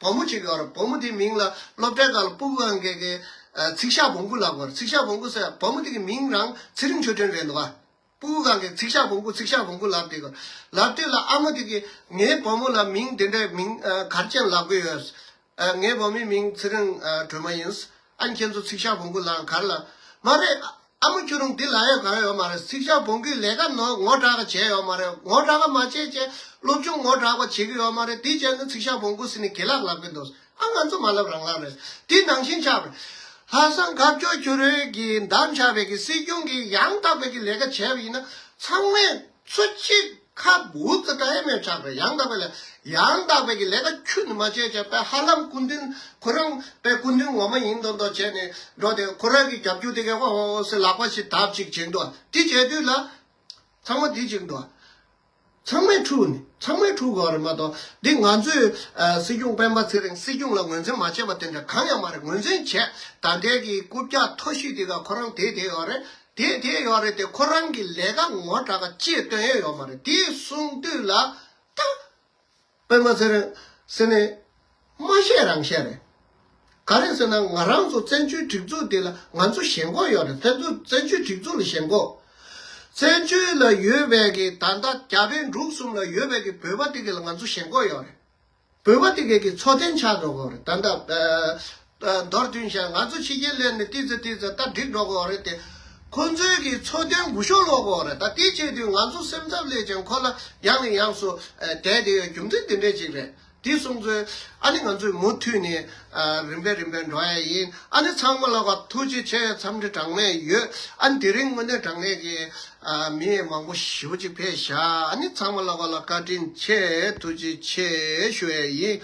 བུ་མོ་གཅིག་ཡོད་རེད། བུ་མོ་དེའི་མིང་ལ་སློབ་གྲྭའི་སྒང་ལ་སྤུ་གུ་སྒང་གི་གི་ཨ་ཚིག་ཤག་བོང་གུ་ལབ་དགོས་རེད། ཚིག་ཤག་བོང་གུ་ཟེར། བུ་མོ་དེ་གི་མིང་རང་ཚེ་རིང་ཆོས་སྒྲོན་རེད་འདུག་ཨ། སྤུ་གུ་སྒང་གི་ཚིག་ཤག་བོང་གུ་ཚིག་ཤག་བོང་གུ་ལབ་དེ་གི་ལབ་དུས་ལ་ཨ་མ་དེ་གིས་ངའི་བུ་མོ་ལ་མིང་དེ་འདྲའི་མིང་ཨ་ག་རེ་བྱས་ལབ་གི་ཡོད། ཨ་ངའི་བུ་མོའི་མིང་ཚེ་རིང་ཨ་སྒྲོལ་མ་ཡིན། ཨ་ནི་ཁྱེད་ཚོ་ཚིག་ཤག་བོང་གུ་ལབ་ག་རེ་ལབ། མ་རེད། ཨ་མ་ཁྱོད་རང་འདི་ལབ་ཡ་གང་ཡོད་མ་རེད། ཚིག་ཤག་བོང་གུའི་ལས་ཀ་ནོ་ངོ་དྲག་ག་བྱས་ཡོད་མ་རེད། ངོ་དྲག་ག་མ་བྱས་བྱས་སློབ་སྦྱོང་ངོ་དྲག་པ་བྱེད་ཀྱི་ཡོད་མ་རེད། དེ་བྱས་ན་ཚིག་ཤག་བོང་གུ་ཟེར་ནས་གྱེན་ལངས་ལབ་གི་འདུག་ཨ་ང་ཚོ་མ་ལབ་རང་ལབ་རེད། དེ་ནང་བཞིན་ཆགས་པ་རེད། ལྷག་བསམ་ཁ་སྐྱོ་ཁྱོད་རང་གིས་བདམས་ཆགས་པའི་གི་སྲིད་སྐྱོང་གི་ཡང་དག་པའི་གི་ལས་ཀ་བྱས་པ་ཡིན་ན་ཚང་མས་ཚོ་གཅིག་ཁ་འུབ་ཙམ་བཏང་ཡས་མེད་ཆགས་པ་རེད། ཡང་དག་པའི་ལས་ཡང་དག་པའི་གི་ལས་ཀ་ཁྱོན་ནས་མ་བྱས་བྱས་པའི་ཧ་ལམ་སྐུ་མདུན་ཁོ་རང་པའི་སྐུ་མདུན་ངོ་མ་ཡིན་མདོག་མདོག་བྱས་ནས་འགྲོ་དེ་ཁོ་རང་གི་རྒྱབ་སྐྱོར་དེ་གས་ཨོ་ཨོ་ཟེར་ལག་པ་ཞིག་བརྡབ་ཅིག་བྱེད་འདུག་དེ་བྱས་དུས་ལ་ཚང་མ་འདི་བྱེད་འདུག་ཚང་མས་འཁྲུག་ནས་ཚང་མས་འཁྲུག་དགོས་རེད་མ་གཏོགས། འདི་ང་ཚོས་ཨ་སྲིད་སྐྱོང་སྤེན་པ་ཚེ་རིང་སྲིད་སྐྱོང་ལ་ངོས་འཛིན་མ་བྱས་པ་དེ་འདྲ་གང་ཡང་མ་རེད། ངོས་འཛིན་བྱས། ད་ལྟའི་གི་རྐུབ་བཀྱག་མཐོ་ཤོས་དེ་ག་ཁོ་རང་དེ་དེ་ཡོད་རེད། དེ་དེ་ཡོད་རེད་དེ་ཁོ་རང་གི་ལས་ཀ་ངོ་དྲག་ག་ཅིག་སྟོན་ཡས་ཡོད་མ་རེད། དེ་གསུངས་དུས་ལ་ད་སྤེན་པ་ཚེ་རིང་ཟེར་ནས་མ་བཤད་རང་བཤད་རེད། ག་རེ་ཟེར་ན་ང་རང་ཚོ་བཙན་བྱོལ་སྒྲིག་འཛུགས་འདི་ལ་ང་ཚོ་ཞེན་ཁོག་ཡོད་རེད། བཙན་བཙན་བཙན་བྱོལ་སྒྲིག་འཛུགས་ལ་ཞེན་ཁོག་བཙན་བྱོལ་ལ་ཡོད་པའི་གི་ད་ལྟ་རྒྱ་བལ་འབྲུག་གསུམ་ལ་ཡོད་པའི་གི་བོད་པ་དེ་གི་ལ་ང་ཚོ་ཞེན་ཁོག་ཡོད་རེད། བོད་པ་དེ་གས་ཀྱི་འཚོ་རྟེན་ཆགས་འགྲོ་གི་ཡོད་རེད། ད་ལྟ་ཨ་ཨ་མདོར་བསྡུས་བཤད་ང་ཚོ་ཕྱི་རྒྱལ་སླེབས་ནས་ཏི་ཙི་ཏི་ཙི་ད་འགྲིག་འགྲོ་གི་ཡོད་རེད་དེ། ཁོ་ཚོའི་གི་འཚོ་རྟེན་འགུལ་ཤོག་སློག་གི་ཡོད་རེད། ད་དེ་བྱེད་དུས་ང་ཚོ་སེམས་འཚབ་སླེབས་ཀྱང་ཁོ་ལ་ཡང་ནས་ཡང་སུ་ཨ་བསྡད་དེ་ཡོད་རྒྱུ་མཚན་དེ་འདྲས་ཅིག་རེད། དེ་སོང་ཚོད་ཨ་ནི་ང་ཚོས་མུ་མཐུད་ནས་ཨ་རིམ་པས་རིམ་པས་འགྲོ་ཡ་ཡིན། ཨ་ནི་ཚང་མ་ལ་ག་ཐུགས་རྗེ་ཆེ། འཚམས་འདྲི་གྲངས་མེད་ཡོད། ཨ་ནི་དེ་རིང་དངོས་གནས་དྲང་གནས་ཀྱི་ཨ་མི་མང་པོ་ཞེ་པོ་ཅིག་ཕེབས་ཤག་ཨ་ནི་ཚང་མ་ལ་ག་ལ་བཀའ་དྲིན་ཆེ། ཐུགས་རྗེ་ཆེ་ཞུ་ཡ་ཡིན།